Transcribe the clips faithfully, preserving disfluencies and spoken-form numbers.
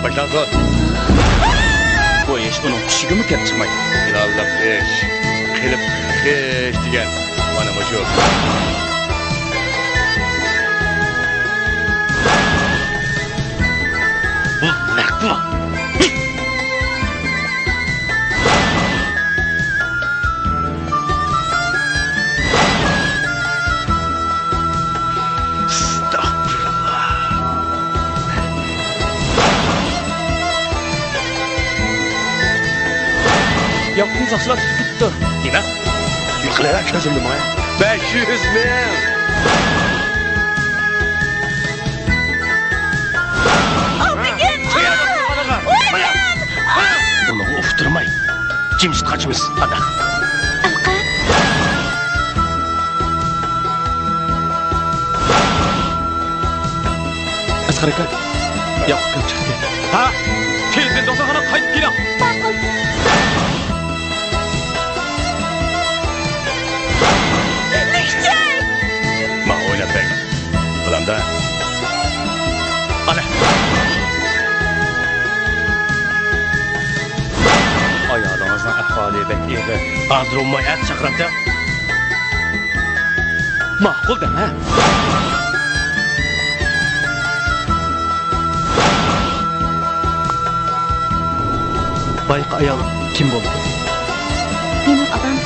باشلانسۇن. بۇ ئىش ئۇنىڭ چۈشىگىمۇ كەپ چىقمايدۇ. پىلانلىق ئىش، قىلىپ خىش دېگەن مانا مۇشۇ. بۇ نەق بۇ. ئەستەغپۇرۇللا. ياقۇپنى ساقچىلار تۇتۇپ كېتىپتۇ. نېمە؟ يۇقىرىراق كۆزۈمنى ماڭا. بەش يۈز مىڭ! ئۇنىڭغا ئۇقتۇرماي، جىمجىت قاچىمىز. قانداق؟ ئەسقەر ئاكا، ياقۇپ كىرىپ چىقتى. ھە؟ تېزدىن دوختۇرخانىغا قايتىپ كېلىڭ. ماقۇل. ماڭا ئويناپ بەر. بالامدا. ئانا. ئايالىڭىزنىڭ ئەھۋالى بەك ئېغىر. ھازىر بولماي ئەتە چاقىراتتى. ماقۇل دەڭ، ھە؟ بايىقى ئايال كىم بولدى؟ مېنىڭ ئاپام.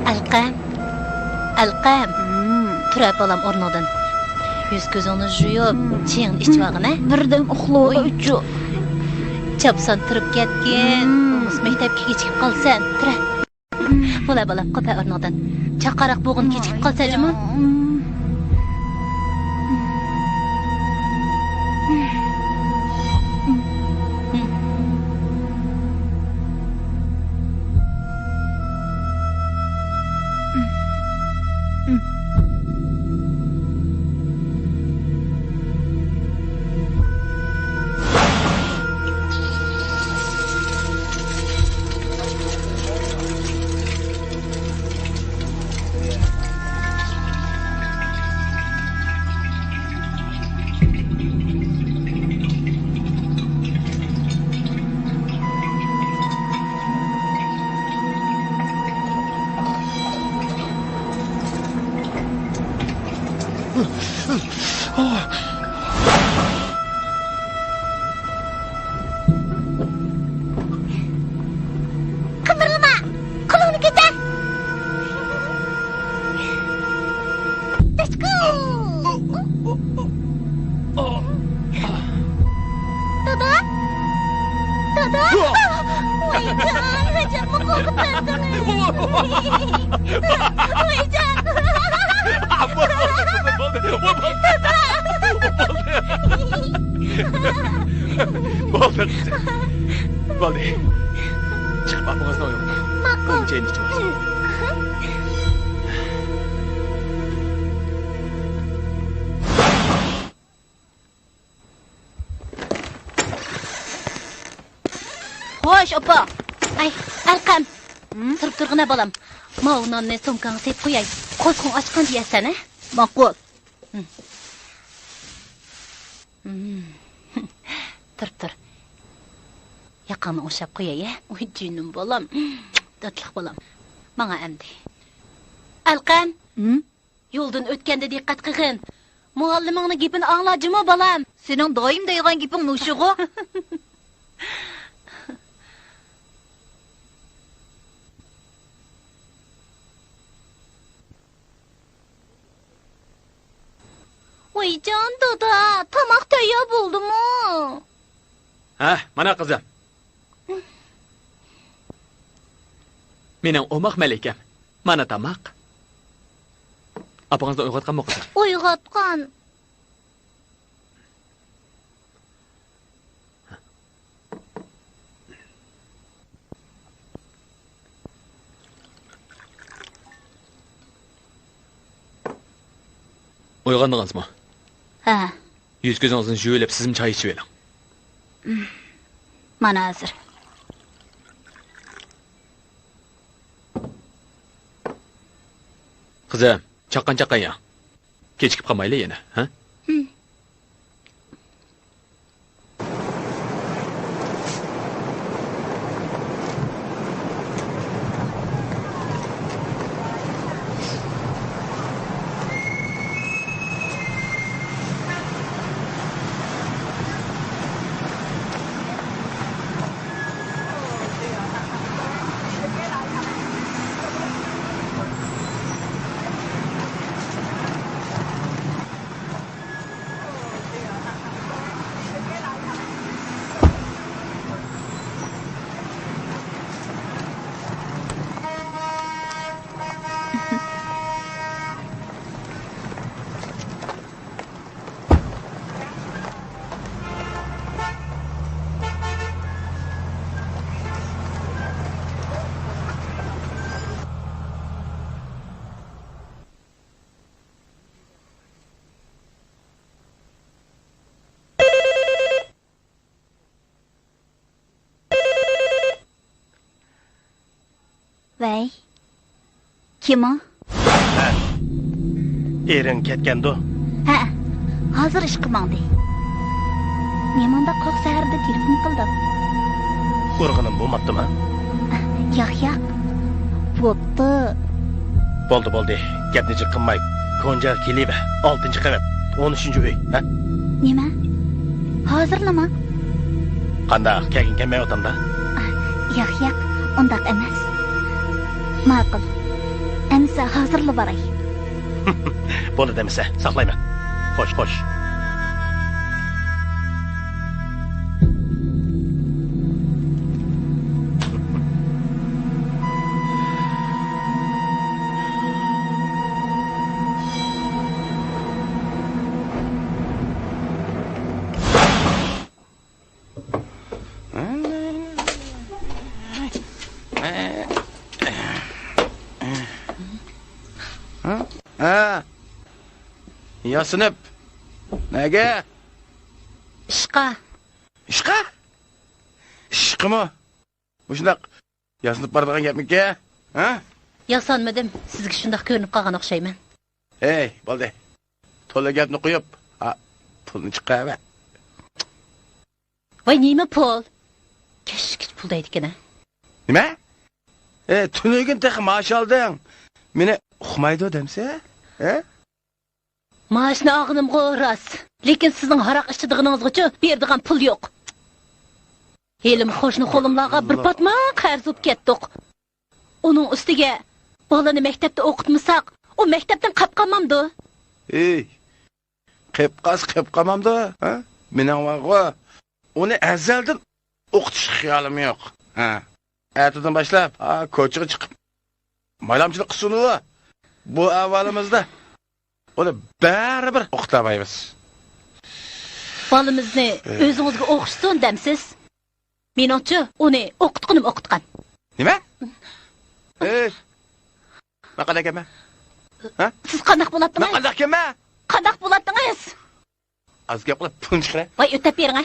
ئەلقەم، ئەلقەم. تۇر، بالام، ئورنۇڭدىن. يۈز-كۆزۈڭنى يۇيۇپ، چېيىڭنى ئىچىۋالغىن، ھە؟ بىردەم ئۇخلىغۇچۇ. چاپسان تۇرۇپ كەتكىن. بولمىسا مەكتەپكە كېچىكىپ قالىسەن. تۇر، ھە. بولە، بالام، قوپە ئورنۇڭدىن. چاقاراق بولغىن، كېچىكىپ قالىسەن جۇمۇ. قىمىرلىما! قولۇڭنى كۆتەر! تاشقا! دادا! دادا! ۋايجان، ئاجاممۇ قورقۇپ بەردىڭ. ۋايجان! دادا! بولدى، قىزىم. بولدى. چىقىپ ئاپىڭىزنى ئويغىتىڭ. ماقۇل. ئۇنى چاينى ئىچىۋالسۇن. خوش، ئاپا. ئەي، ئەلقەم. ھىم؟ تۇرۇپ تۇرغىنە، بالام. ماۋۇ ناننى سومكاڭغا سېلىپ قوياي. قورسىقىڭ ئاچقان دېيەسەن، ھە؟ ماقۇل. ھىم. ھىم. تۇر، تۇر. ياقاڭنى ئوڭشاپ قوياي، ھە؟ ۋاي جېنىم بالام. تاتلىق بالام. ماڭا ئەمدى. ئەلقەم. ھىم؟ يولدىن ئۆتكەندە دىققەت قىلغىن. مۇئەللىمىڭنىڭ گېپىنى ئاڭلا جۇمۇ، بالام. سېنىڭ دائىم دەيدىغان گېپىڭ مۇشۇغۇ. ۋايجان دادا، تاماق تەييار بولدىمۇ؟ ھە، مانا قىزىم. مېنىڭ ئوماق مەلىكەم. مانا تاماق. ئاپىڭىزنى ئويغاتقانمۇ، قىزىم؟ ئويغاتقان. ئويغاندىڭىزمۇ؟ ھە. يۈز-كۆزىڭىزنى يۇيۇۋېلىپ، سىزمۇ چاي ئىچىۋېلىڭ. مانا ھازىر. قىزىم، چاققان-چاققان يەڭ. كېچىكىپ قالمايلى يەنە، ھە؟ ۋەي، كىم ئۇ؟ ھە. ئېرىڭ كەتكەندۇ؟ ھە، ھازىر ئىشقا ماڭدى. نېمانداق قاق سەھەردە تېلېفون قىلدىڭ؟ ئۇرغىنىم بولماپتىما؟ ياق، ياق. بوپتۇ. بولدى، بولدى. گەپنى جىق قىلماي، كونجاغا كېلىۋەر. ئالتىنچى قەۋەت، ئون ئۈچىنچى ئۆي. ھە؟ نېمە؟ ھازىرلىما؟ قانداق، كەلگۈڭ كەلمەيۋاتامدا؟ ياق، ياق، ئۇنداق ئەمەس. ماقۇل. ئەمىسە ھازىرلا باراي. بولدى دېمىسە، ساقلايمەن. خوش، خوش. ھە، ياسىنىپ. نەگە؟ ئىشقا. ئىشقا؟ ئىشقىمۇ؟ مۇشۇنداق ياسىنىپ بارىدىغان گەپمىكەن؟ ھە؟ ياسانمىدىم. سىزگە شۇنداق كۆرۈنۈپ قالغان ئوخشايمەن. ھەي، بولدى. تولا گەپنى قويۇپ، ھا، پۇلنى چىقىرىۋەر. ۋاي، نېمە پۇل؟ كەچلىكىچە پۇل دەيدىكەن ھە. نېمە؟ ئە، تۈنۈگۈن تېخى مائاش ئالدىڭ. مېنى ئۇقمايدۇ دەمسە؟ ھە؟ مائاشنى ئالغىنىمغۇ راست. لېكىن سىزنىڭ ھاراق ئىچىدىغىنىڭىزغىچۇ بېرىدىغان پۇل يوق. ھېلىمۇ قوشنا خولۇملارغا بىر پاتما قەرز بولۇپ كەتتۇق. ئۇنىڭ ئۈستىگە بالىنى مەكتەپتە ئوقۇتمىساق، ئۇ مەكتەپتىن قاپ قالمامدۇ؟ ھېي، قېپ قالسا قېپ قالمامدۇ؟ ھە؟ مېنىڭ بارغۇ، ئۇنى ئەزەلدىن ئوقۇتۇش خىيالىم يوق. ھە. ئەتىدىن باشلاپ، ھا، كوچىغا چىقىپ، مايلامچىلىق قىلسۇن ئۇ. بۇ ئەھۋالىمىزدا ئۇنى بەرىبىر ئوقۇتالمايمىز. بالىمىزنى ئۆزىڭىزگە ئوخشىسۇن دەمسىز؟ مېنىڭچۇ، ئۇنى ئوقۇتقىنىم ئوقۇتقان. نېمە؟ ئەي، مەن قانداق ئىكەنمەن؟ ھە؟ سىز قانداق بولاتتىڭىز؟ مەن قانداق ئىكەنمەن؟ قانداق بولاتتىڭىز؟ ئاز گەپ قىلىپ، پۇلنى چىقىرە. ۋاي، ئۆتەپ بېرىڭە.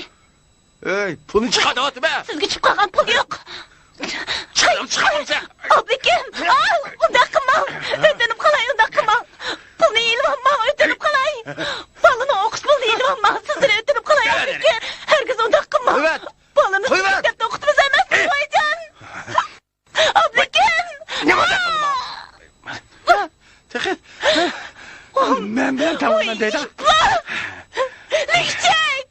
ئەي، پۇلنى چىقار دەۋاتىمەن. سىزگە چۈشۈپ قالغان پۇل يوق. چىقار، چىقار، چىقار. ئابلىكىم، ئاي، ئۇنداق قىلماڭ. ئۆتۈنۈپ قالاي، ئۇنداق قىلماڭ. پۇلنى ئېلىۋالماڭ، ئۆتۈنۈپ قالاي. بالىنىڭ ئوقۇش پۇلىنى ئېلىۋالماڭ، سىزدىن ئۆتۈنۈپ قالاي، ئابلىكىم. ھەرگىز ئۇنداق قىلماڭ. قويۇۋەت. بالىمىزنى مەكتەپتە ئوقۇتىمىز ئەمەسمۇ، ۋايجان؟ ئابلىكىم! نېمە قىلدى؟ تېخى مەن بىلەن تاۋۇرمەن دەيدۇ. لىكچەك!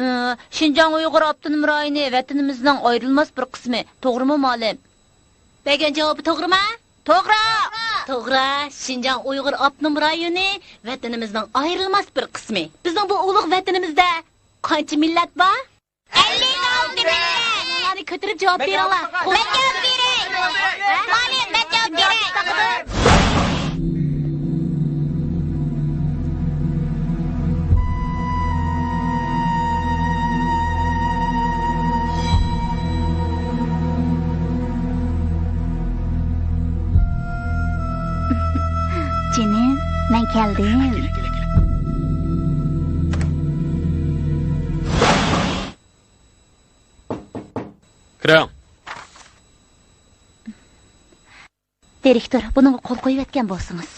ئى، شىنجاڭ ئۇيغۇر ئاپتونوم رايونى ۋەتىنىمىزنىڭ ئايرىلماس بىر قىسمى. توغرىمۇ، مۇئەللىم؟ بەرگەن جاۋابى توغرىمۇ؟ توغرا! توغرا! شىنجاڭ ئۇيغۇر ئاپتونوم رايونى ۋەتىنىمىزنىڭ ئايرىلماس بىر قىسمى. بىزنىڭ بۇ ئۇلۇغ ۋەتىنىمىزدە قانچە مىللەت بار؟ ئەللىك ئالتە مىللەت! ئۇلارنى كۆتۈرۈپ جاۋاب بېرىڭلار. مەن جاۋاب بېرەي. ھە؟ مۇئەللىم، مەن جاۋاب بېرەي. جېنىم، مەن كەلدىم. كىرىڭ. دىرېكتور، بۇنىڭغا قول قويۇۋەتكەن بولسىڭىز.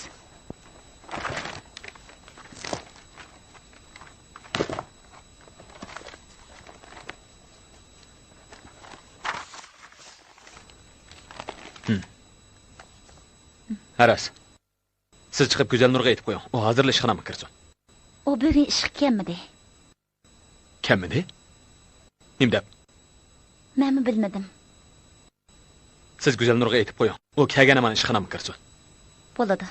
ھە، راست. سىز چىقىپ گۈزەلنۇرغا ئېيتىپ قويۇڭ، ئۇ ھازىرلا ئىشخانامغا كىرسۇن. ئۇ بۈگۈن ئىشقا كەلمىدى. كەلمىدى؟ نېمە دەپ؟ مەنمۇ بىلمىدىم. سىز گۈزەلنۇرغا ئېيتىپ قويۇڭ، ئۇ كەلگەن ھامان ئىشخانامغا كىرسۇن. بولىدۇ.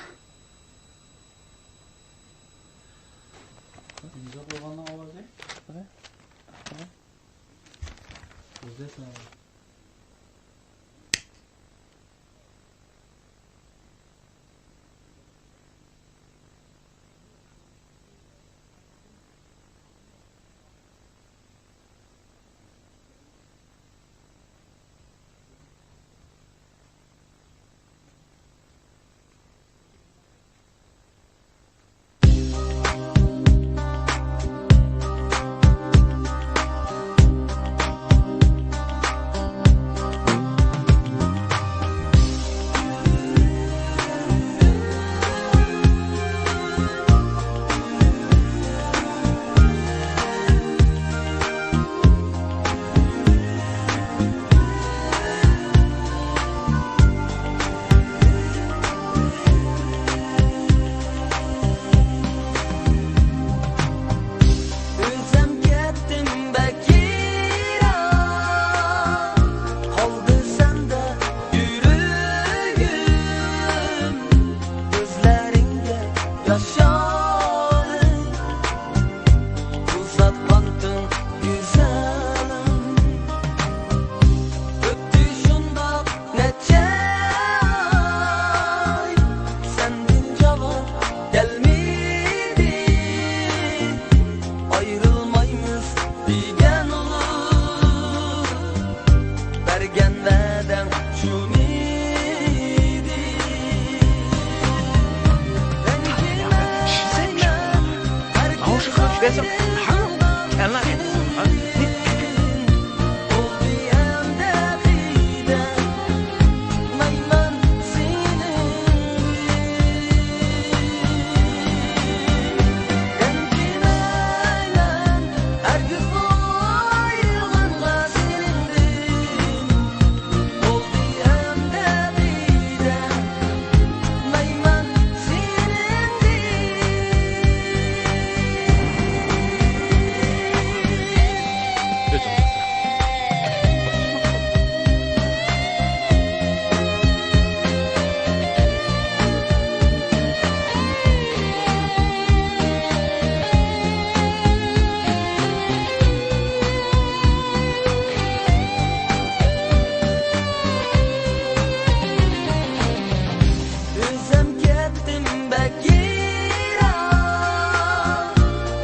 ئۆزۈم كەتتىم بەك يىراق،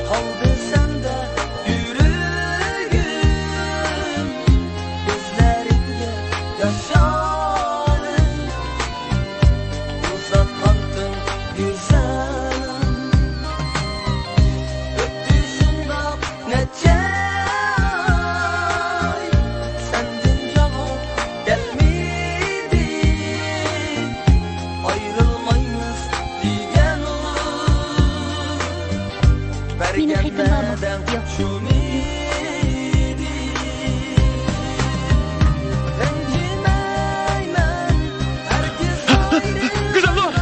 قالدى سەندە يۈرىكىم. كۆزلىرىڭدە ياشلىرىم، ئۇزاتقانتىڭ گۈزەلىم. ئۆتتى شۇنداق نەچچە ئاي، سەندىن جاۋاب كەلمىدى. ئايرىلمايمىز دېگەن مېنىڭ خېتىم بارمۇ؟ ياق. شۇمىدى. رەنجىمەيمەن ھەرگىز ئايرىلىپ. گۈزەلنۇر!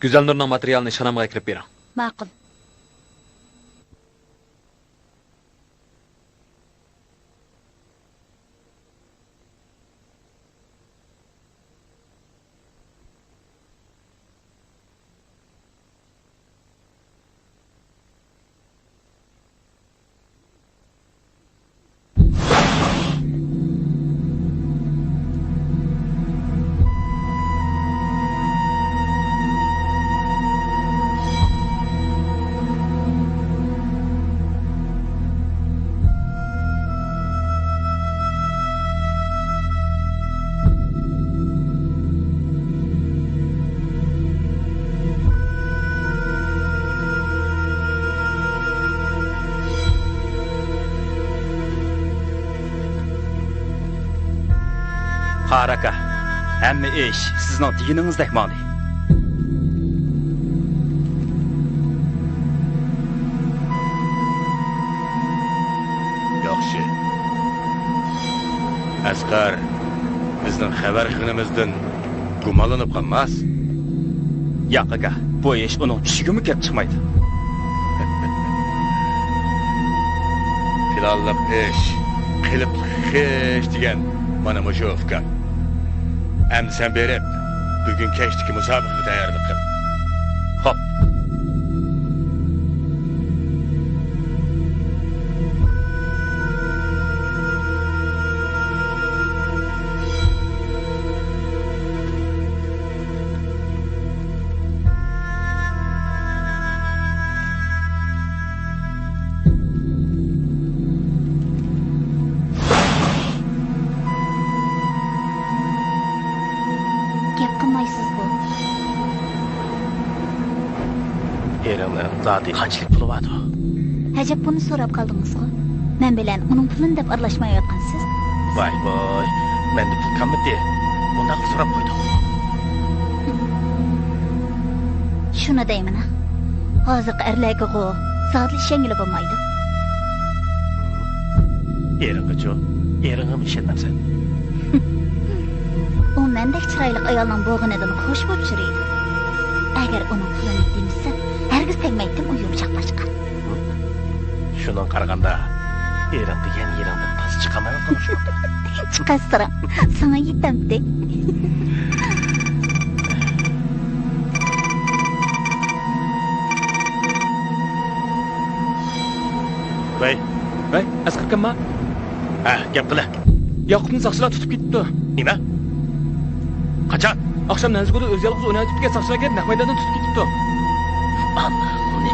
گۈزەلنۇرنىڭ ماتېرىيالىنى ئىشخانامغا ئەكىرىپ بېرىڭ. ماقۇل. قارا ئاكا، ھەممە ئىش سىزنىڭ دېگىنىڭىزدەك ماڭدى. ياخشى. ئەسقەر بىزنىڭ خەۋەر قىلغىنىمىزدىن گۇمانلىنىپ قالماس. ياق، ئاكا، بۇ ئىش ئۇنىڭ چۈشىگىمۇ كەپ چىقمايدۇ. پىلانلىق ئىش، قېلىپلىق ئىش دېگەن مانا مۇشۇ، ئۇكام. ئەمدى سەن بېرىپ، بۈگۈن كەچتىكى مۇسابىقىگە تەييارلىق قىل. خوپ. گەپ قىلمايسىزغۇ؟ ئېرىڭنىڭ زادى قانچىلىك پۇلى بارتۇ؟ ئەجەب بۇنى سوراپ قالدىڭىزغۇ؟ مەن بىلەن ئۇنىڭ پۇلىنى دەپ ئارىلاشمايۋاتقانسىز؟ ۋاي ۋاي، مەندە پۇل قالمىدى. مۇنداقلا سوراپ قويدۇق. شۇنى دەيمەن-ھە. ھازىرقى ئەرلەرگىغۇ زادىلا ئىشەنگىلى بولمايدۇ. ئېرىڭغىچۇ؟ ئېرىڭغىمۇ ئىشەنمەمسەن؟ ئۇ مەندەك چىرايلىق ئايالنىڭ بولغىنىدىن خوش بولۇپ يۈرىدۇ. ئەگەر ئۇنىڭ پۇلىنى دېمىسەم، ھەرگىز تەگمەيتتىم ئۇ يۇمشاق باشقا. شۇنىڭغا قارىغاندا، ئېرىڭ دېگەن يېرىڭدىن تازا چىقالمايۋاتقان ئوخشاپتۇ. چىقارسىراڭ، ساڭا يېتەمتى؟ ۋەي. ۋەي، ئەسقەر ئاكامما؟ ھە، گەپ قىلە. ياقۇپنى ساقچىلار تۇتۇپ كېتىپتۇ. نېمە؟ قاچان؟ ئاخشام نەنزىگۇدا ئۆزى يالغۇز ئويناۋېتىپتىكەن، ساقچىلار كېلىپ نەق مەيداندىن تۇتۇپ كېتىپتۇ. ئانا، بۇنى.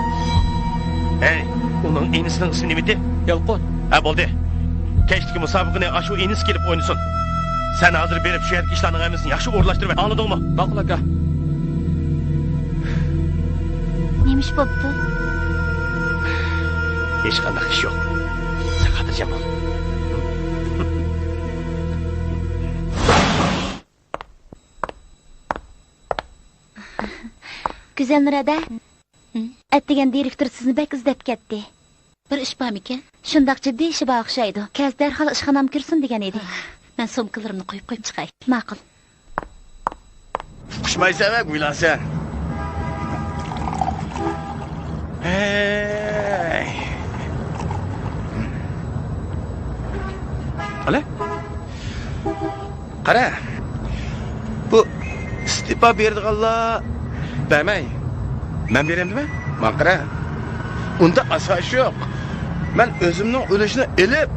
ھەي، ئۇنىڭ ئىنىسىنىڭ ئىسمى نېمىدى؟ يالقۇن. ھە، بولدى. كەچلىكى مۇسابىقىنى ئاشۇ ئىنىسى كېلىپ ئوينىسۇن. سەن ھازىر بېرىپ شۇ يەردىكى ئىشلارنىڭ ھەممىسىنى ياخشى ئورۇنلاشتۇرۇۋەت، ئاڭلىدىڭمۇ؟ ماقۇل، ئاكا. نېمە ئىش بوپتۇ؟ ھېچقانداق ئىش يوق. سەن خاتىرجەم بول. گۈزەلنۇر ھەدە، ئەتىگەن دىرېكتور سىزنى بەك ئىزدەپ كەتتى. بىر ئىش بارمىكەن؟ شۇنداق جىددىي ئىشى بار ئوخشايدۇ. كەلسە دەرھال ئىشخانامغا كىرسۇن دېگەن ئىدى. مەن سومكىلىرىمنى قويۇپ، قويۇپ چىقاي. ماقۇل. ئۇقۇشمايسەن ۋە گۈلاسە. ھەي. قەلە. قارا. بۇ ئىستېپا بېرىدىغانلار بەرمەي. مەن بېرەمدىمەن؟ ماڭا قارا. ئۇنداق ئاساس يوق. مەن ئۆزۈمنىڭ ئۈلۈشىنى ئېلىپ،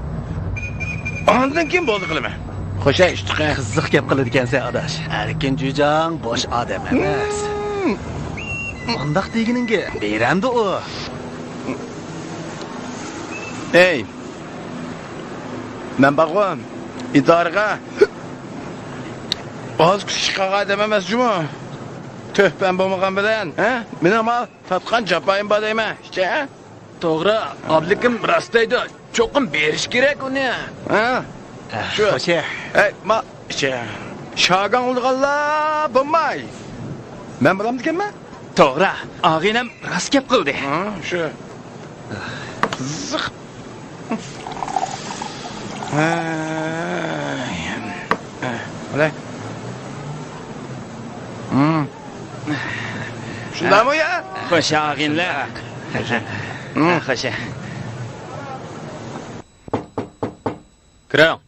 ئاندىن كېيىن بولدى قىلىمەن. خوش ئەي، ئىشتىقى قىزىق گەپ قىلىدىكەنسەن، ئاداش. ئەركىن جۈيجاڭ بوش ئادەم ئەمەس. ھىم. ئۇنداق دېگىنىڭگە بېرەمدۇ ئۇ؟ ئەي، مەن بارغۇ، ئىدارىگە ئاز كۈچ چىقارغان ئادەم ئەمەس جۇمۇ. تۆھپەم بولمىغان بىلەن، ھە؟ مېنىڭ ماڭا تارتقان جاپايىم بار دەيمەن، ئىشتە. توغرا، ئابلىكىم راست دەيدۇ. چوقۇم بېرىش كېرەك ئۇنى. ھە؟ شۇ. خوشە. ئەي، ما، ئىشتە. شاگاڭ ئۇرغانلار بولماي. مەن بولامدىكەنمەن؟ توغرا، ئاغىنەم راست گەپ قىلدى. ھە، شۇ. قىزىق. ھەي. ھەي. ھىم. شۇنداقمۇ يا؟ خوش ئاغىنىلەر. ھىم. خوش. كىرىڭ.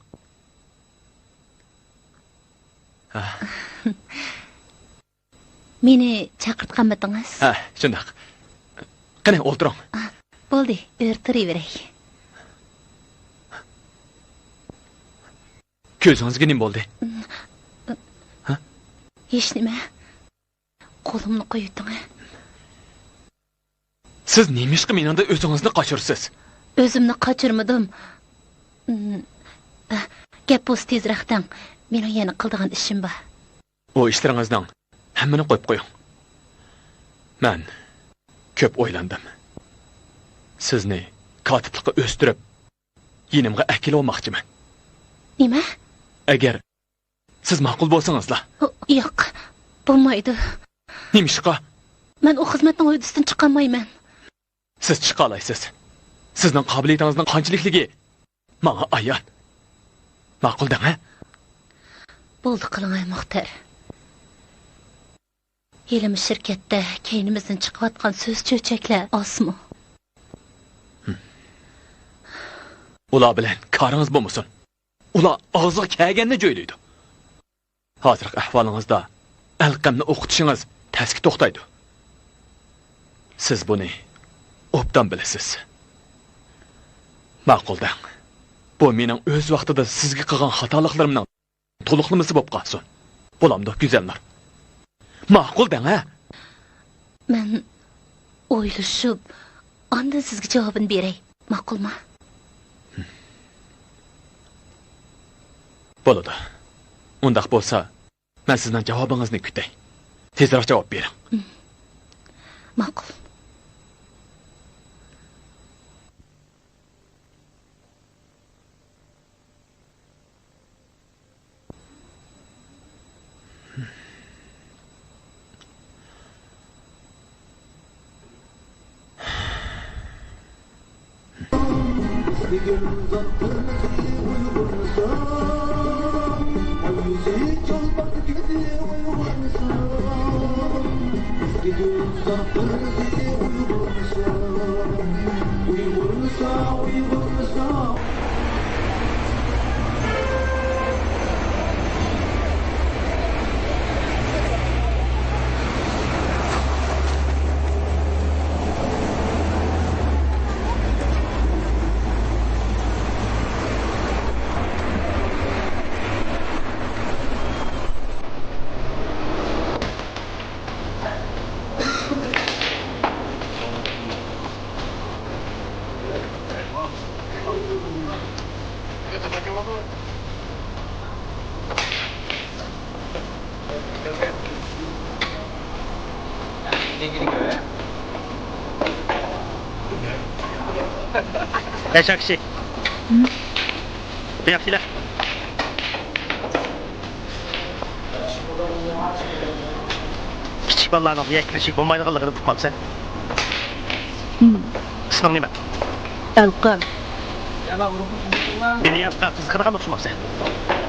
مېنى چاقىرتقانمىدىڭىز؟ ھە، شۇنداق. قېنى، ئولتۇرۇڭ. بولدى، ئۆرە تۇرۇۋېرەي. كۆزىڭىزگە نېمە بولدى؟ ھە؟ ھېچنېمە. قولۇمنى قويۇۋېتىڭ. سىز نېمىشقا مېنىڭدىن ئۆزىڭىزنى قاچۇرىسىز؟ ئۆزۈمنى قاچۇرمىدىم. گەپ بولسا تېزرەك دەڭ. مېنىڭ يەنە قىلىدىغان ئىشىم بار. ئۇ ئىشلىرىڭىزنىڭ ھەممىنى قويۇپ قويۇڭ. مەن كۆپ ئويلاندىم. سىزنى كاتىپلىققا ئۆستۈرۈپ، يېنىمغا ئەكېلىۋالماقچىمەن. نېمە؟ ئەگەر سىز ماقۇل بولسىڭىزلا. ياق، بولمايدۇ. نېمىشقا؟ مەن ئۇ خىزمەتنىڭ ھۆددىسىدىن چىقالمايمەن. سىز چىقالايسىز. سىزنىڭ قابىلىيىتىڭىزنىڭ قانچىلىكلىكى ماڭا ئايان. ماقۇل دەڭ، ھە؟ بولدى قىلىڭ، ھە، مۇختەر. ھېلىمۇ شىركەتتە كەينىمىزدىن چىقىۋاتقان سۆز-چۆچەكلەر ئازمۇ؟ ئۇلار بىلەن كارىڭىز بولمىسۇن. ئۇلار ئاغزىغا كەلگەننى جۆيلەيدۇ. ھازىرقى ئەھۋالىڭىزدا ئەلقەمنى ئوقۇتۇشىڭىز تەسكە توختايدۇ. سىز بۇنى ئوبدان بىلىسىز. ماقۇل دەڭ. بۇ مېنىڭ ئۆز ۋاقتىدا سىزگە قىلغان خاتالىقلىرىمنىڭ تولۇقلىمىسى بولۇپ قالسۇن. بولامدۇ، گۈزەلنۇر؟ ماقۇل دەڭ، ھە؟ مەن ئويلىشىپ، ئاندىن سىزگە جاۋابىنى بېرەي. ماقۇلمۇ؟ بولىدۇ. ئۇنداق بولسا، مەن سىزنىڭ جاۋابىڭىزنى كۈتەي. تېزراق جاۋاب بېرىڭ. ماقۇل. ياخشى. بۇ ياققا كېلە. كىچىك بالىلارنىڭ بۇ يەرگە كىرىشكە بولمايدىغانلىقىنى ئۇقۇپ قاپسەن. ئىسمىڭ نېمە؟ ئەلقەم. بىلياردقا قىزىقىدىغان ئوخشىمامسەن.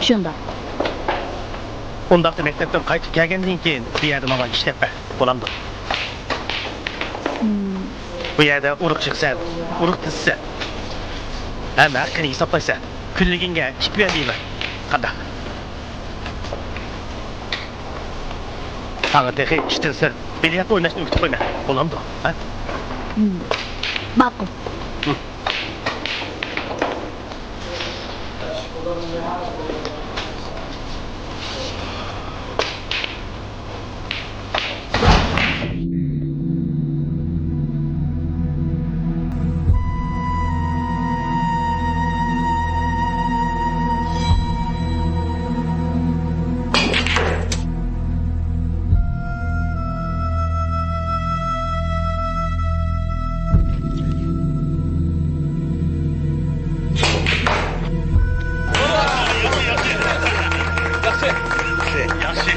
شۇنداق. ئۇنداقتا مەكتەپتىن قايتىپ كەلگەندىن كېيىن بۇ يەردە ماڭا ئىشلەپ بەر. بولامدۇ؟ بۇ يەردە ئۇرۇق چىقىسەن، ئۇرۇق تىزىسەن. ھەم ھەققىنى ھېسابلايسەن. كۈنلۈكۈڭگە ئىككى يۈەن دەيمەن. قانداق؟ ساڭا تېخى ئىشتىن سىرت بىليارت ئويناشنى ئۆگىتىپ قويىمەن. بولامدۇ؟ ھە؟ ماقۇل. ياخشى. ياخشى.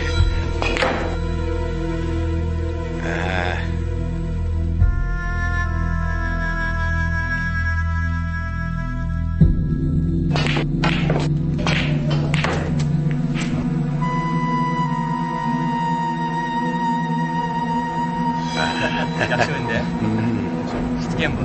ياخشى ئوينىدى. ئىككىگە بۇ.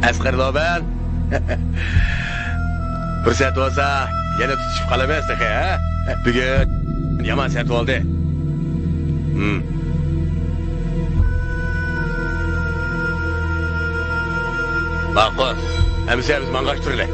ئەسقەر لوبەن. پۇرسەت بولسا، يەنە تۇتۇشۇپ قالىمىز تېخى، ھە؟ بۈگۈن يامان سەت بولدى. ھىم. ماقۇل. ئەمىسە بىز ماڭغاچ تۇرىلى.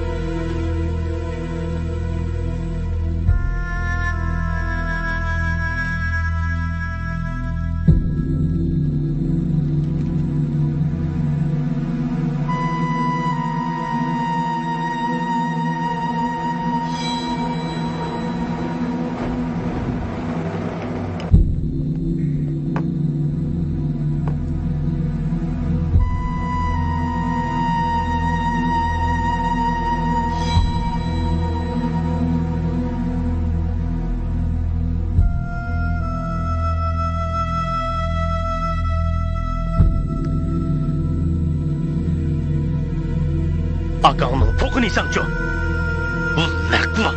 ئاكاڭنىڭ پوقىنى يېسەڭچۇ؟ بۇ لەقۋا!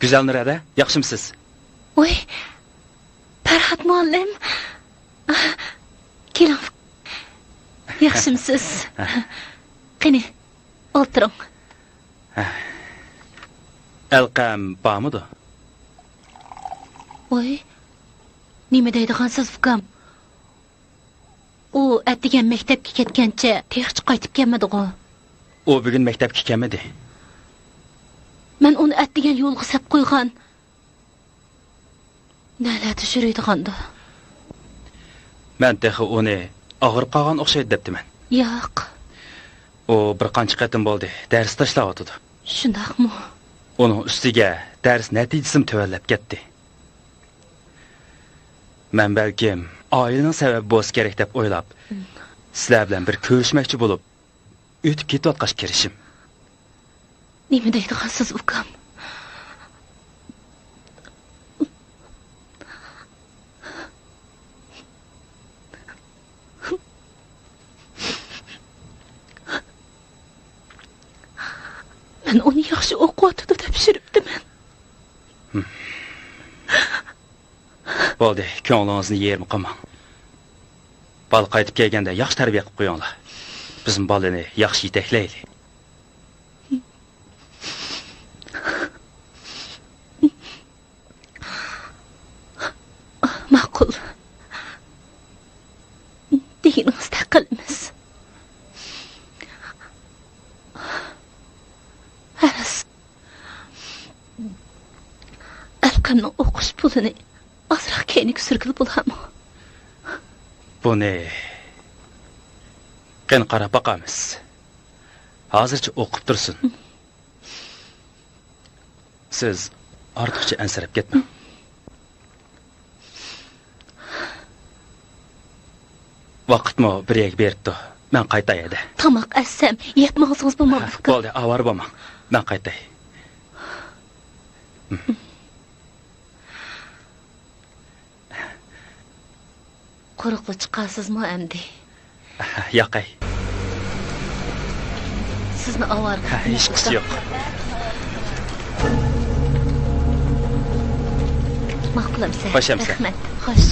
گۈزەلنۇر ھەدە، ياخشىمسىز؟ ۋوي، پەرھات مۇئەللىم. كېلىڭ. ياخشىمسىز؟ قېنى، ئولتۇرۇڭ. ئەلقەم بارمىدۇ؟ ۋوي، نېمە دەيدىغانسىز، ئۇكام؟ ئۇ ئەتىگەن مەكتەپكە كەتكەنچە تېخىچە قايتىپ كەلمىدىغۇ؟ ئۇ بۈگۈن مەكتەپكە كەلمىدى. مەن ئۇنى ئەتىگەن يولغا سەپ قويغان. نەلەردە يۈرىدىغاندۇ؟ مەن تېخى ئۇنى ئاغرىپ قالغان ئوخشايدۇ دەپتىمەن. ياق. ئۇ بىر قانچە قېتىم بولدى، دەرس تاشلاۋاتىدۇ. شۇنداقمۇ؟ ئۇنىڭ ئۈستىگە دەرس نەتىجىسىمۇ تۆۋەنلەپ كەتتى. مەن بەلكىم ئائىلىنىڭ سەۋەبى بولسا كېرەك دەپ ئويلاپ، سىلەر بىلەن بىر كۆرۈشمەكچى بولۇپ، ئۆتۈپ كېتىۋاتقاچ كىرىشىم. نېمە دەيدىغانسىز، ئۇكام؟ مەن ئۇنى ياخشى ئوقۇۋاتىدۇ دەپ يۈرۈپتىمەن. بولدى، كۆڭلىڭىزنى يېرىم قىلماڭ. بالا قايتىپ كەلگەندە ياخشى تەربىيە قىلىپ قويۇڭلار. بىزمۇ بالىنى ياخشى يېتەكلەيلى. ماقۇل. دېگىنىڭىزدەك قىلىمىز. ھەرىس. ئەلقەمنىڭ ئوقۇش پۇلىنى ئازراق كەينىگە سۈرگىلى بولامۇ؟ بۇنى قېنى قاراپ باقارمىز. ھازىرچە ئوقۇپ تۇرسۇن. سىز ئارتۇقچە ئەنسىرەپ كەتمەڭ. ۋاقىتمۇ بىر يەرگە بېرىپتۇ. مەن قايتاي ھەدە. تاماق ئەتسەم، يەپ ماڭسىڭىز بولمامدىكىن؟ بولدى، ئاۋارە بولماڭ. مەن قايتاي. قۇرۇقلا چىقارسىزمۇ ئەمدى؟ ياقەي. سىزنى ئاۋارە قىلىپ ھېچقىسى يوق. ماقۇل ئەمسە. خوش ئەمسە. رەھمەت. خوش.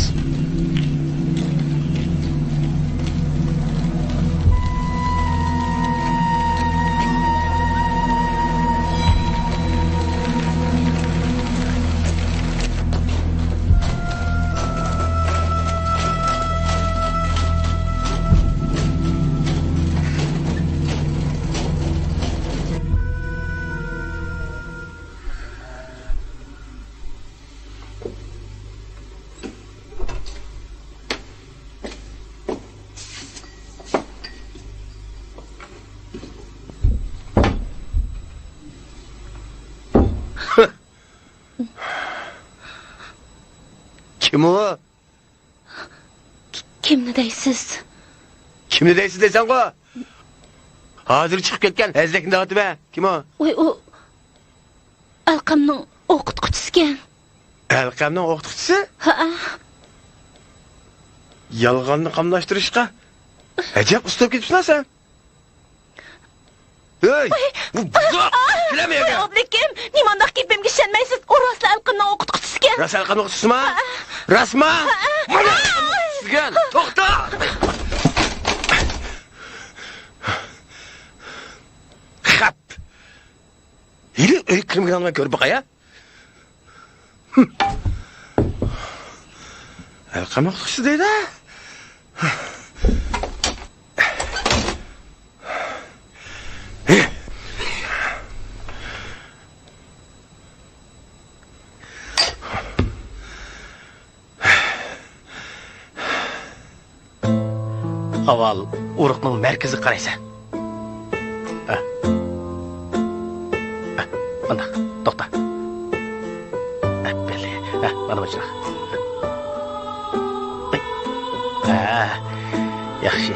كىم ئۇ؟ كىمنى دەيسىز؟ نېمە دەيسىز دەيسەنغۇ؟ ھازىر چىقىپ كەتكەن ھەززەكنى دەۋاتىمەن. كىم ئۇ؟ ۋاي، ئۇ ئەلقەمنىڭ ئوقۇتقۇچىسىكەن. ئەلقەمنىڭ ئوقۇتقۇچىسى؟ ھەئە. يالغاننى قاملاشتۇرۇشقا ئەجەب ئۇستا بولۇپ كېتىپسەن سەن. ھەي، بۇ بۇزۇق! كېلەم يەرگە! ئابلىكىم، نېمانداق گېپىمگە ئىشەنمەيسىز؟ ئۇ راستلا ئەلقەمنىڭ ئوقۇتقۇچىسىكەن. راست ئەلقەمنىڭ ئوقۇتقۇچىسىما؟ ھەئە. راستما؟ ھەئە. مانا ئەلقەمنىڭ ئوقۇتقۇچىسىكەن. توختا! خەپ! ھېلى ئۆيگە كىرمىگىنىڭنى مەن كۆرۈپ باقاي ھە. ھەرقانداق ئوقۇتقۇچى دەيدۇ. ئاۋۋال ئۇرۇقنىڭ مەركىزىگە قارايسەن. ھە. ھە، مانداق، توختا. ھە، بەللى. ھە، مانا مۇشۇنداق. ھە، ياخشى.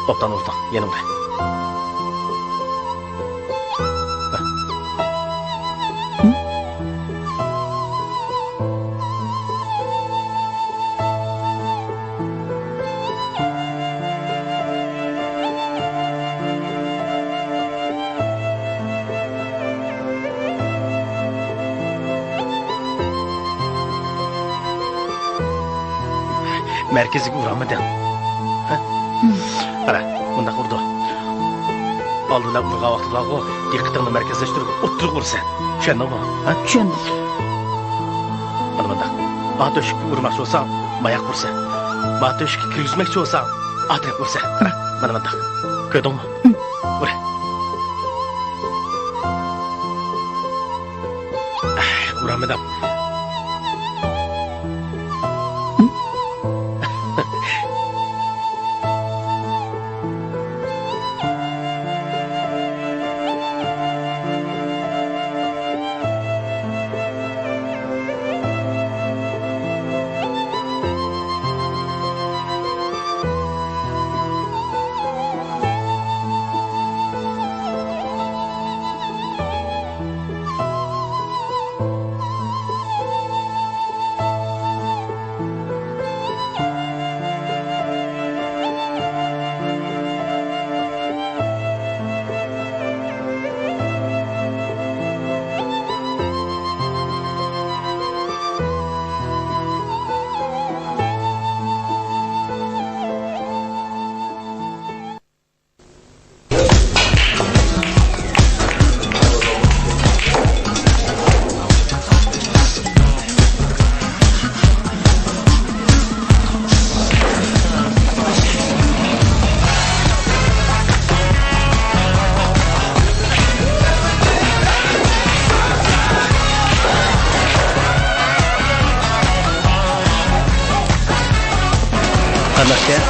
ئوبدان ئۇردۇڭ، يېنىڭدا. مەركىزىگە ئۇرالمىدىڭ. ھە؟ قارا، مۇنداق ئۇرىدۇ. ئالدى بىلەن ئۇرغان ۋاقتىدا بارغۇ، دىققىتىڭنى مەركەزلەشتۈرۈپ ئوتتۇرىغا ئۇرىسەن. چۈشەندىڭمۇ؟ ھە؟ چۈشەندىم. مانا مۇنداق. ما تۆشۈككە ئۇرماقچى بولساڭ، ماياق ئۇرىسەن. ما تۆشۈككە كىرگۈزمەكچى بولساڭ، ئاتىراپ ئۇرىسەن. قارا، مانا مۇنداق. كۆردۈڭمۇ؟ ھە. ئۇر. ئۇرالمىدىم. قانداقكەن؟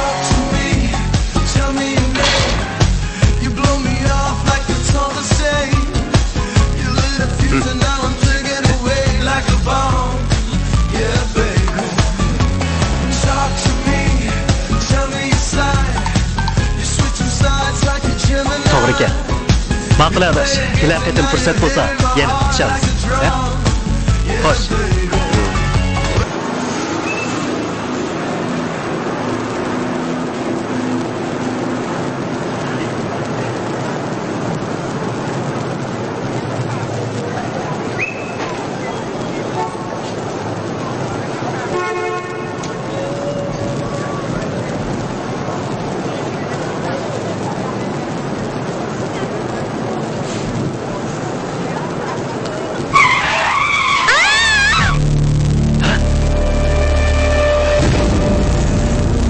توغرا ئىكەن. ماقۇل ئاداش، كېلەر قېتىم پۇرسەت بولسا يەنە قېتىشارمىز. ھە؟ خوش.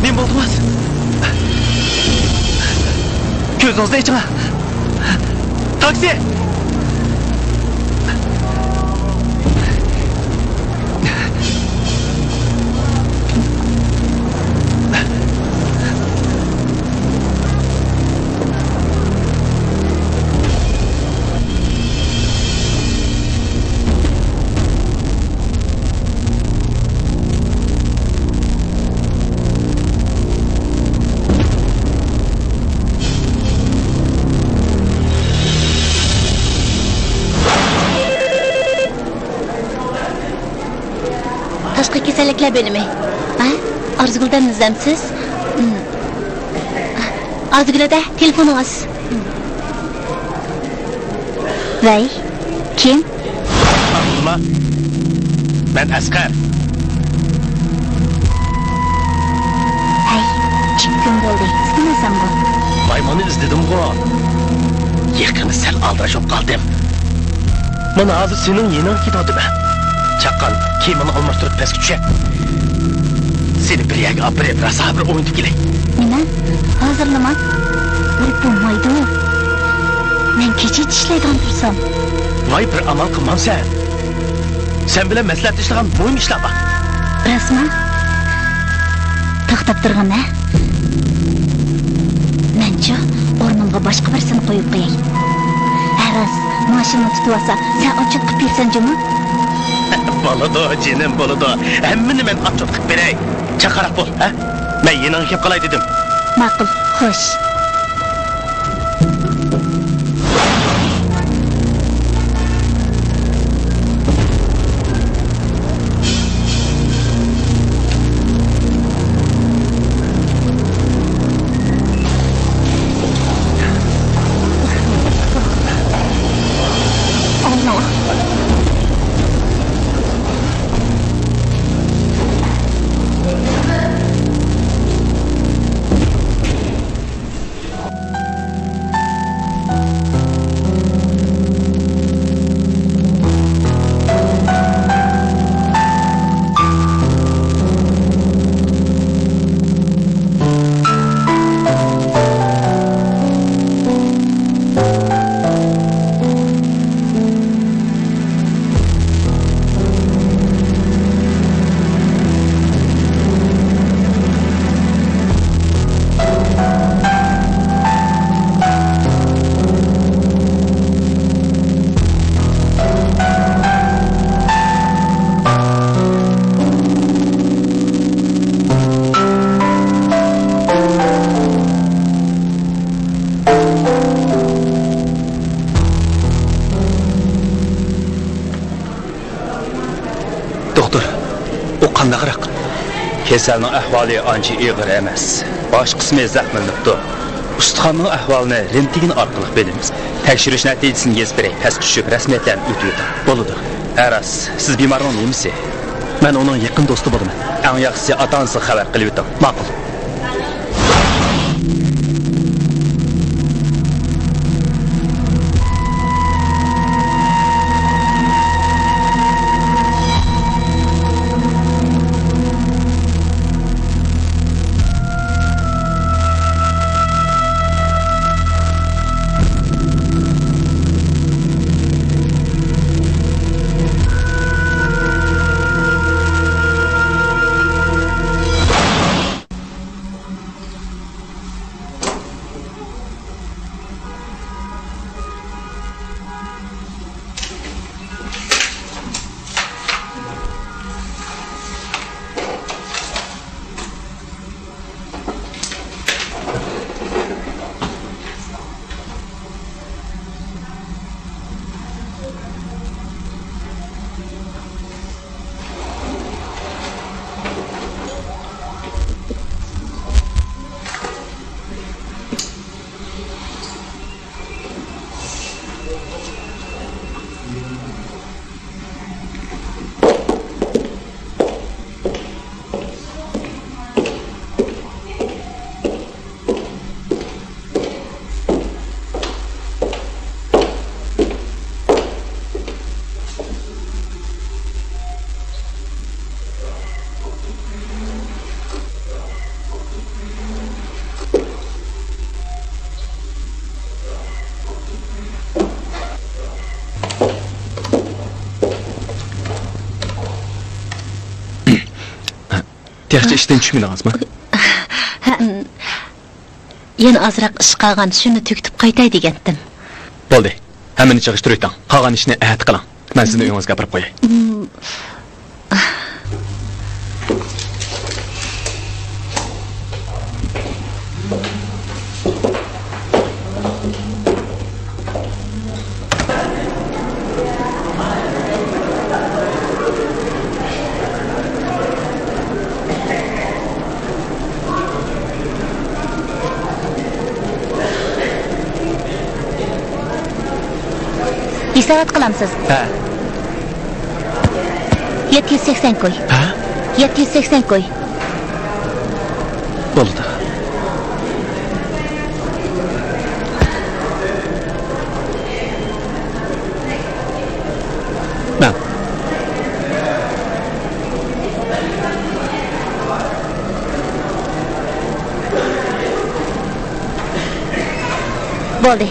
نېمە بولدىڭىز؟ كۆزىڭىزنى ئېچىڭ. تاكسى! كېسەللىكلەر بۆلۈمى. ھە؟ ئارزۇگۈلدىن ئىزدەمسىز؟ ھىم. ئارزۇگۈل ھەدە، تېلېفونىڭىز. ۋەي، كىم؟ ئابدۇللا، مەن ئەسقەر. ھەي، ئىككى كۈن بولدى، ئىزدىمەيسەنغۇ؟ مايمۇننى ئىزدىدىمغۇ؟ يېقىندا سەل ئالدىراش بولۇپ قالدىم. مانا ھازىر سېنىڭ يېنىڭغا كېتىۋاتىمەن. چاققان، كىيىمىڭنى ئالماشتۇرۇپ پەسكە چۈشە. سېنى بىر يەرگە ئاپىرىپ، راسا بىر ئوينىتىپ كېلەي. نېمە؟ ھازىرلىما؟ ۋاي، بولمايدۇ. مەن كېچىچە ئىشلەيدىغان تۇرسام. ۋاي، بىر ئامال قىلمامسەن؟ سەن بىلەن مەسلىھەتلىشىدىغان مۇھىم ئىشلار بار. راستمۇ؟ توختاپ تۇرغىن، ھە؟ مەنچۇ، ئورنۇمغا باشقا بىرسىنى قويۇپ قوياي. ھە راست، ماشىنىنى تۇتۇۋالسا، سەن ئوت چوتقا بېرىسەن جۇمۇ؟ بولىدۇ، جېنىم، بولىدۇ. ھەممىنى مەن ئوت چوتقا بېرەي. چاقاراق بول، ھە؟ مەن يېنىڭغا كېلىپ قالاي دېدىم. ماقۇل، خوش. دوختۇر، ئۇ قانداقراق؟ كېسەلنىڭ ئەھۋالى ئانچە ئېغىر ئەمەس. باش قىسمى زەخىملىنىپتۇ. ئۇستىخاننىڭ ئەھۋالىنى رېنتگېن ئارقىلىق بىلىمىز. تەكشۈرۈش نەتىجىسىنى يېزىپ بېرەي، پەسكە چۈشۈپ رەسمىيەتلەرنى ئۆتۈۋېتىڭ. بولىدۇ. ھە راست، سىز بىمارنىڭ نېمىسى؟ مەن ئۇنىڭ يېقىن دوستى بولىمەن. ئەڭ ياخشىسى ئاتا-ئانىسىغا خەۋەر قىلىۋېتىڭ. ماقۇل. تېخىچە ئىشتىن چۈشمىدىڭىزمۇ؟ يەنە ئازراق ئىش قالغان، شۇنى تۈگىتىپ قايتاي دېگەنتىم. بولدى. ھەممىنى يىغىشتۇرۇۋېتىڭ. قالغان ئىشنى ئەتە قىلىڭ. مەن سىزنى ئۆيىڭىزگە ئاپىرىپ قوياي. دەۋەت قىلامسىز؟ ھە. يەتتە يۈز سەكسەن كوي. ھە؟ يەتتە يۈز سەكسەن كوي. بولىدۇ. مەن. بولدى.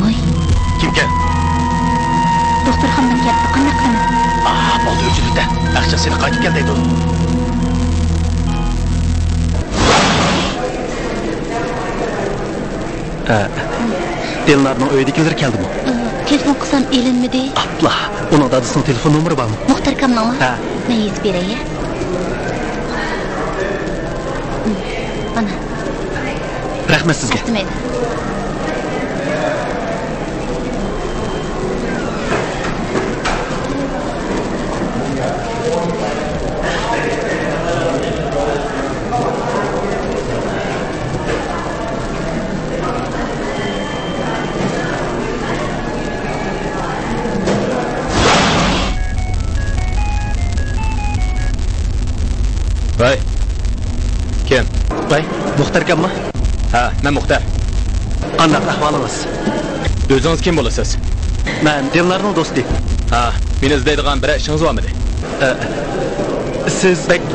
ۋاي. كىمكەن؟ دوختۇرخانىدىن كەپتۇ، قانداق قىلىمەن؟ ئاھ، بولدى، ئۆچۈرۈۋېتە. ئاقچا سېنى قايتىپ كەل دەيدۇ. ئە، دىلنارنىڭ ئۆيىدىكىلىرى كەلدىمۇ؟ ئە، تېلېفون قىلسام ئېلىنمىدى. ئاپلا، ئۇنىڭ دادىسىنىڭ تېلېفون نومۇرى بارمۇ؟ مۇختەر ئاكامنىڭمۇ؟ ھە. مەن يېزىپ بېرەي. مانا. رەھمەت سىزگە. ئەتىمەيدۇ. ۋەي. كىم؟ ۋەي، مۇختەر ئاكاممۇ؟ ھە، مەن مۇختەر. قانداق ئەھۋالىڭىز؟ ئۆزىڭىز كىم بولىسىز؟ مەن دىلنارنىڭ دوستى. ھە، مېنى ئىزدەيدىغان بىرەر ئىشىڭىز بارمىدى؟ ئە، سىز بەك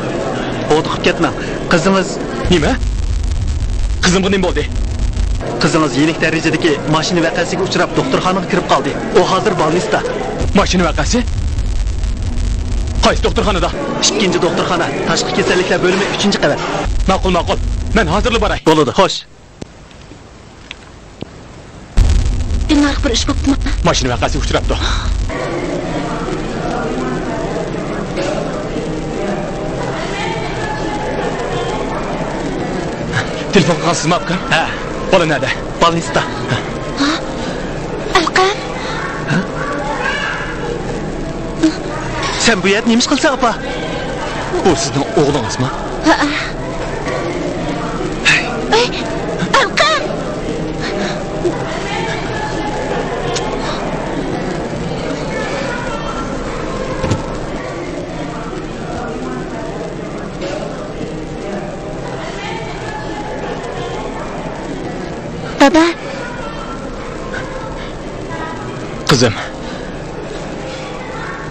ھودۇقۇپ كەتمەڭ. قىزىڭىز. نېمە؟ قىزىمغا نېمە بولدى؟ قىزىڭىز يېنىك دەرىجىدىكى ماشىنا ۋەقەسىگە ئۇچراپ، دوختۇرخانىغا كىرىپ قالدى. ئۇ ھازىر بالنىستا. ماشىنا ۋەقەسى؟ قايسى دوختۇرخانىدا؟ ئىككىنچى دوختۇرخانا، تاشقى كېسەللىكلەر بۆلۈمى، ئۈچىنچى قەۋەت. ماقۇل، ماقۇل. مەن ھازىرلا باراي. بولىدۇ، خوش. دىلنارغا بىر ئىش بوپتىما؟ ماشىنا ۋەقەسىگە ئۇچراپتۇ. تېلېفون قىلغانسىزمۇ، ئاكا؟ ھە. بالا نەدە؟ بالنىستا. ھە؟ ئەلقەم؟ ھە؟ سەن بۇ يەردە نېمە ئىش قىلىسەن، ئاپا؟ بۇ سىزنىڭ ئوغلىڭىزمۇ؟ ھەئە. ئەي، ئەلقەم! دادا. قىزىم.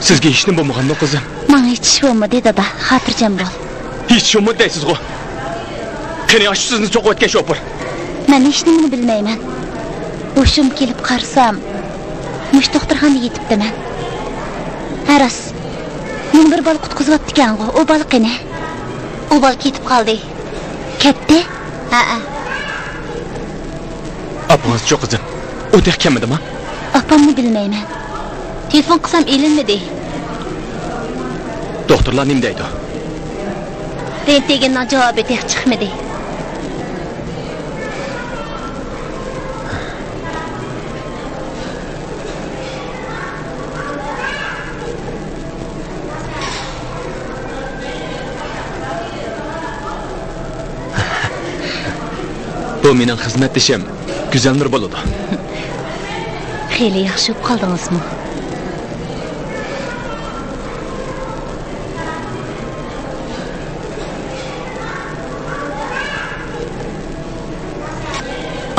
سىزگە ھېچنېمە بولمىغاندۇ، قىزىم؟ ماڭا ھېچ ئىش بولمىدى، دادا. خاتىرجەم بول. ھېچ ئىش بولمىدى دەيسىزغۇ؟ قېنى، ئاشۇ سىزنى سوقۇۋەتكەن شوپۇر؟ مەن ھېچنېمىنى بىلمەيمەن. ھوشۇم كېلىپ قارىسام، مۇشۇ دوختۇرخانىدا يېتىپتىمەن. ھە، راست. مېنى بىر بالا قۇتقۇزۇۋاپتىكەنغۇ. ئۇ بالا قېنى؟ ئۇ بالا كېتىپ قالدى. كەتتى؟ ھەئە. ئاپىڭىزچۇ، قىزىم؟ ئۇ تېخى كەلمىدىما؟ ئاپامنى بىلمەيمەن. تېلېفون قىلسام ئېلىنمىدى. دوختۇرلار نېمە دەيدۇ؟ رېنتگېننىڭ جاۋابى تېخى چىقمىدى. بۇ مېنىڭ خىزمەتدىشىم گۈزەلنۇر بولىدۇ. خېلى ياخشى بولۇپ قالدىڭىزمۇ؟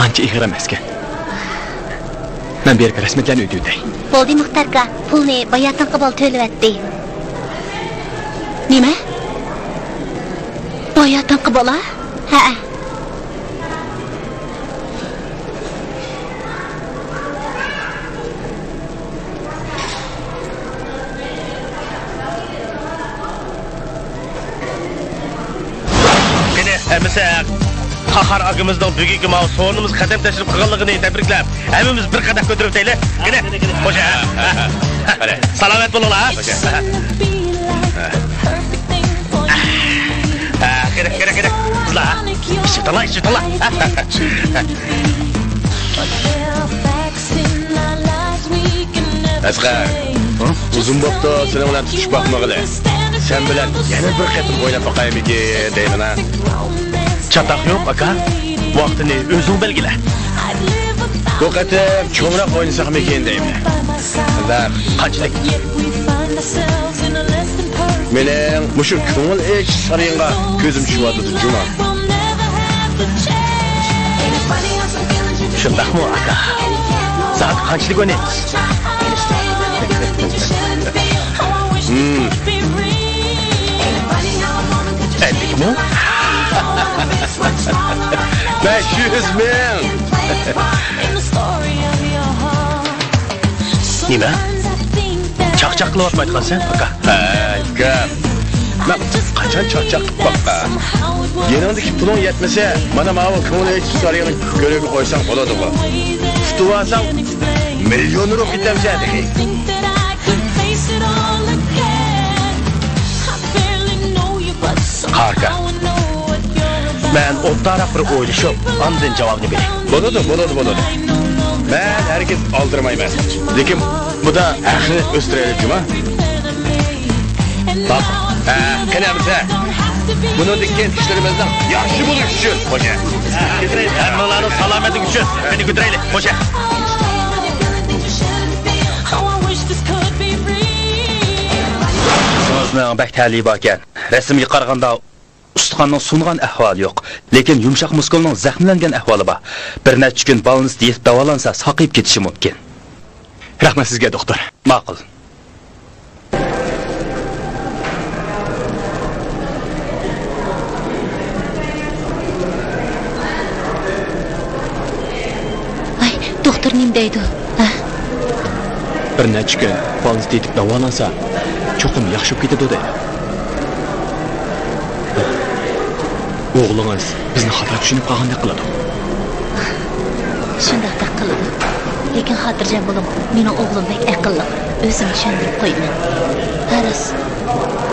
ئانچە ئېغىر ئەمەسكەن. مەن بېرىپ رەسمىيەتلەرنى ئۆتۈۋېتەي. بولدى، مۇختەر ئاكا. پۇلنى باياتىنقى بالا تۆلىۋەتتى. نېمە؟ باياتىنقى بالا؟ ھەئە. قاھار ئاكىمىزنىڭ بۈگۈنكى ماۋۇ سورۇنىمىزغا قەدەم تەشرىپ قىلغانلىقىنى تەبرىكلەپ، ھەممىمىز بىر قەدەھ كۆتۈرۈۋېتەيلى. قېنى، خوش، ھە؟ قېنى، سالامەت بولۇڭلار. ھە، قېنى، قېنى، قېنى، قىزلار، ھە؟ ئىچىۋېتىڭلار، ئىچىۋېتىڭلار. ئەسقەر، ئۇزۇن بوپتۇ سېنىڭ بىلەن تۇتۇشۇپ باقمىغىلى. سەن بىلەن يەنە بىر قېتىم ئويناپ باقايمىكىن دەيمەن ھە. چاتاق يوق، ئاكا. ۋاقتىنى ئۆزۈڭ بەلگىلە. بۇ قېتىم چوڭراق ئوينىساقمىكىن دەيمەن. قانداق؟ قانچىلىك؟ مېنىڭ مۇشۇ كۆڭۈل ئېچىش سارىيىڭغا كۆزۈم چۈشۈۋاتىدۇ، جۇما. شۇنداقمۇ، ئاكا؟ سائەت قانچىلىك ئوينايمىز؟ ھىم. ئەللىك مىڭ؟ بەش يۈز مىڭ! نېمە؟ چاقچاق قىلىۋاتمايدىغانسەن، ئاكا؟ ھەي، گەپ. مەن قاچان چاقچاق قىلىپ باققان؟ يېنىڭدىكى پۇلۇڭ يەتمىسە، مانا ماۋۇ كۆڭۈل ئېچىش سارىيىڭنى كۆرۈگە قويساڭ بولىدىغۇ. تۇتۇۋالساڭ، مىليونېر بولۇپ كېتەمسەن تېخى. قارا ئاكا، مەن ئوبدانراق بىر ئويلىشىپ، ئاندىن جاۋابنى بېرەي. بولىدۇ، بولىدۇ، بولىدۇ. مەن ھەرگىز ئالدىرىمايمەن. لېكىن بۇدا ھەقنى ئۆستۈرەيلى، جۇما. ماقۇل. ھە، قېنى ئەمىسە. بۇنىڭدىن كېيىن ئىشلىرىمىزنىڭ ياخشى بولۇشى ئۈچۈن، خوجا. ھەممىڭلارنىڭ سالامەتلىكى ئۈچۈن. قېنى كۆتۈرەيلى، خوجا. سىزنىڭ بەك تەلىيى باركەن. رەسىمگە قارىغاندا، ئۇستىخاننىڭ سۇنغان ئەھۋالى يوق، لېكىن يۇمشاق مۇسكۇلنىڭ زەخىملەنگەن ئەھۋالى بار. بىر نەچچە كۈن بالنىست يېتىپ داۋالانسا، ساقىيىپ كېتىشى مۇمكىن. رەھمەت سىزگە، دوختۇر. ماقۇل. ۋاي، دوختۇر نېمە دەيدۇ؟ ھە؟ بىر نەچچە كۈن بالنىست يېتىپ داۋالانسا، چوقۇم ياخشى بولۇپ كېتىدۇ دەيدۇ. ئوغلىڭىز بىزنى خاتا چۈشىنىپ قالغاندەك قىلىدۇ. شۇنداقتەك قىلىدۇ. لېكىن خاتىرجەم بولۇڭ، مېنىڭ ئوغلۇم بەك ئەقىللىق. ئۆزۈم چۈشەندۈرۈپ قويىمەن. ھە راست،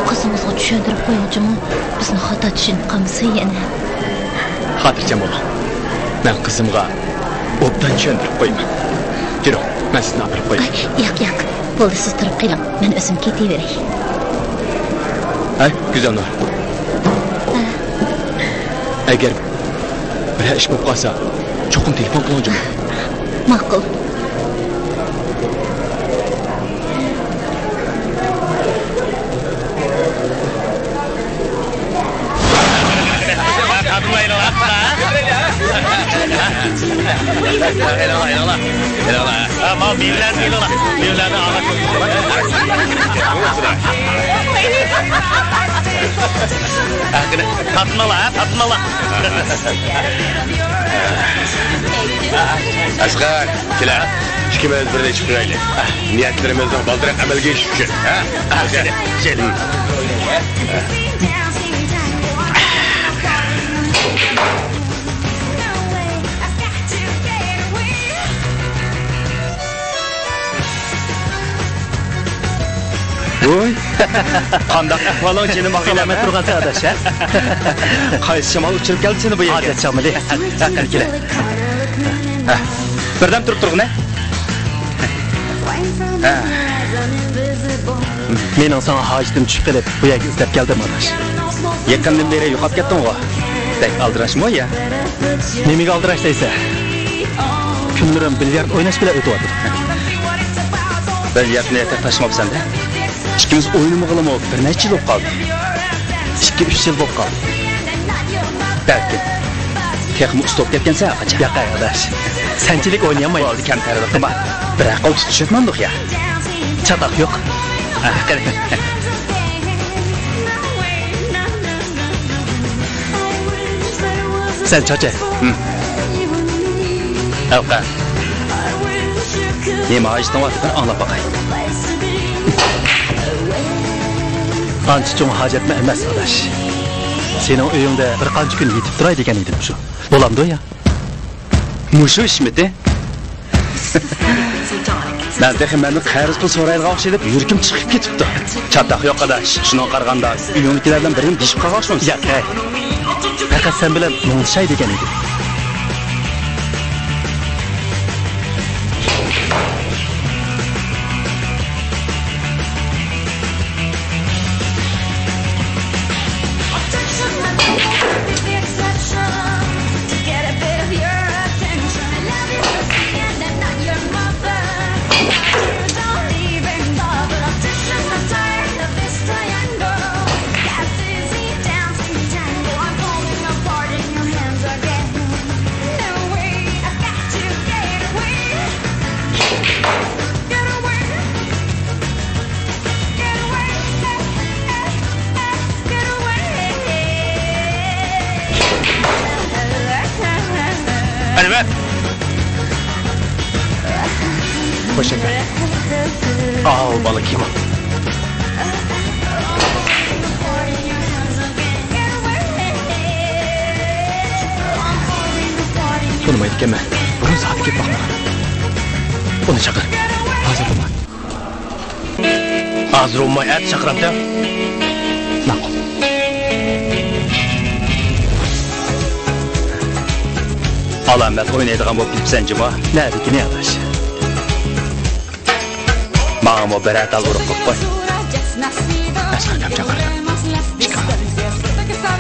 قىزىڭىزغا چۈشەندۈرۈپ قويۇڭ جۇمۇ، بىزنى خاتا چۈشىنىپ قالمىسۇن يەنە. خاتىرجەم بولۇڭ. مەن قىزىمغا ئوبدان چۈشەندۈرۈپ قويىمەن. يۈرۈڭ، مەن سىزنى ئاپىرىپ قوياي. ئاي، ياق، ياق. بولدى، سىز تۇرۇپ قېلىڭ. مەن ئۆزۈم كېتىۋېرەي. ھەي، گۈزەلنۇر. ھە. ئەگەر بىرەر ئىش بولۇپ قالسا، چوقۇم تېلېفون قىلىڭ جۇمۇ. ماقۇل. ھە، ماۋۇ مېۋىلەرنى ئېلىڭلار. مېۋىلەرنى ئاغاچ. ھە، قېنى، تارتماڭلار، ھە، تارتماڭلار. ئەسقەر، كېلە، ئىككىمىز بىرنى ئىچىپ كۆرەيلى. نىيەتلىرىمىزنىڭ بالدۇرراق ئەمەلگە ئېشىشى ئۈچۈن، ھە؟ كېلە. ۋوي. قانداق ئەھۋالىڭ جېنىم ئاغىنەم؟ سالامەت تۇرغانسەن ئاداش، ھە؟ قايسى شامال ئۇچۇرۇپ كەلدى سېنى بۇ يەرگە؟ ھاجەت چاغمىدى. ھە، قېنى كېلە. ھە. بىردەم تۇرۇپ تۇرغىنە. ھە. مېنىڭ ساڭا ھاجىتىم چۈشۈپ قېلىپ، بۇ يەرگە ئىزدەپ كەلدىم، ئاداش. يېقىندىن بېرى يوقاپ كەتتىڭغۇ؟ بەك ئالدىراشمۇ يا؟ نېمىگە ئالدىراش دەيسەن؟ كۈنلىرىم بىليارت ئويناش بىلەن ئۆتۈۋاتىدۇ. بىليارتنى تېخى تاشلىماپسەن-دە؟ ئىككىمىز ئوينىمىغىلىمۇ بىر نەچچە يىل بولۇپ قالدى. ئىككى، ئۈچ يىل بولۇپ قالدى. بەلكىم. تېخىمۇ ئۇستا بولۇپ كەتكەنسەن، ئاقاچا. ياق، ئاداش. سەنچىلىك ئوينىيالمايمەن. بولدى، كەمتەرلىك قىلما. بىرەر قول تۇتۇشۇپ ئاتمامدۇق يا؟ چاتاق يوق. ھە، قېنى. سەن چاچە. ھىم. ئەۋقە. نېمە ھاجىتىڭ بار؟ بىر ئاڭلاپ باقاي. ئانچە چوڭ ھاجەتمۇ ئەمەس، ئاداش. سېنىڭ ئۆيۈڭدە بىر قانچە كۈن يېتىپ تۇراي دېگەن ئىدىم شۇ. بولامدۇ يا؟ مۇشۇ ئىشمىتى؟ مەن تېخى مەندىن قەرز پۇل سورايدىغان ئوخشايدۇ، يۈرىكىم چىقىپ كېتىپتۇ. چاتاق يوق، ئاداش. شۇنىڭغا قارىغاندا، ئۆيۈڭدىكىلەر بىلەن بىرىنى دېيىشىپ قالغان ئوخشىمامسەن؟ ياق، ھەي. پەقەت سەن بىلەن مۇڭدىشاي دېگەن ئىدىم. ئەنۋەر! خوش ئەكەل. ئاۋۇ بالا كىم ئۇ؟ تونۇمايدىكەنمەن. بۇرۇن سادىكىپ باقمىغان. ئۇنى چاقىر. ھازىر بولما. ھازىر بولماي، ئەتە چاقىرامتى. ماقۇل. ئالامەت ئوينايدىغان بولۇپ كېتىپسەن جۇمۇ. نەدىكىنى ئاداش؟ ماڭىمۇ بىرەر تال ئۇرۇق قىلىپ قوي. ئەسقەر ئاكام چاقىرىدۇ. ئىككى ئادەم.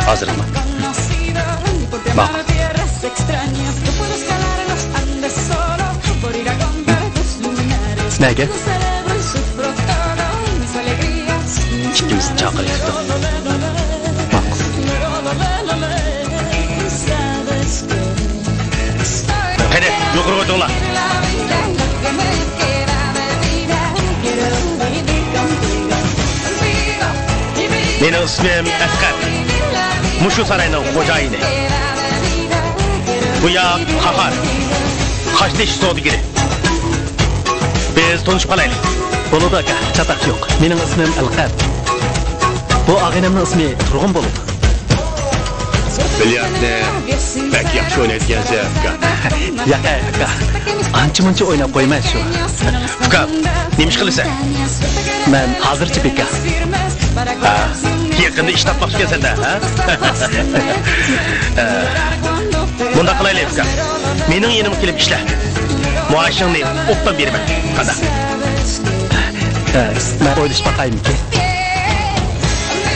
ھازىرلىما. ماقۇل. نەگە؟ ئىككىمىزنى چاقىرىۋېتىپتۇ. ماقۇل. قېنى، يۇقىرىغا ئۆتۈڭلار. مېنىڭ ئىسمىم ئەسقەر. مۇشۇ ساراينىڭ خوجايىنى. بۇ ياق قاھار. قاشتېتىش سودىگىرى. بىز تونۇشۇپ قالايلى. بولىدۇ ئاكا، چاتاق يوق. مېنىڭ ئىسمىم ئەلقەم. بۇ ئاغىنەمنىڭ ئىسمى تۇرغۇن بولىدۇ. بىليارتنى بەك ياخشى ئوينايدىكەنسەن، ئۇكا. ياق، ئاكا. ئانچە-مۇنچە ئويناپ قويىمەن شۇ. ئۇكا، نېمە ئىش قىلىسەن؟ مەن ھازىرچە بىكار. ھە، يېقىندا ئىش تاپماقچىكەنسەن-دە، ھە؟ مۇنداق قىلايلى، ئۇكا. مېنىڭ يېنىمغا كېلىپ ئىشلە. مائاشىڭنى ئوبدان بېرىمەن. قانداق؟ ھە، مەن ئويلىشىپ باقايمىكىن؟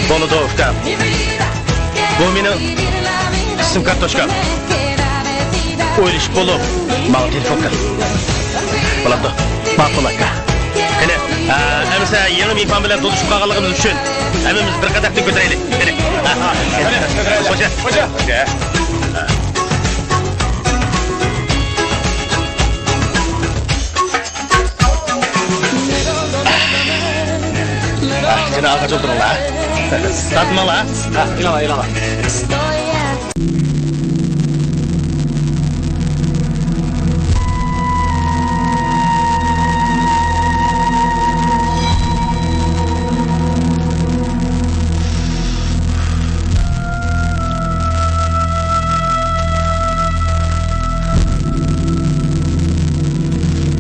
بولىدۇ، ئۇكام. بۇ مېنىڭ سىم كارتوچكام. ئويلىشىپ بولۇپ، ماڭا تېلېفون قىل. بولامدۇ؟ ماقۇل، ئاكا. قېنى، ئە، ئەمىسە يېڭى مېھمان بىلەن تونۇشۇپ قالغانلىقىمىز ئۈچۈن ھەممىمىز بىر قەدەھنى كۆتۈرەيلى. قېنى. خوجا. خوجا. قېنى، ئالغاچ ئولتۇرۇڭلار. تارتماڭلار. ھە، ئېلىڭلار، ئېلىڭلار.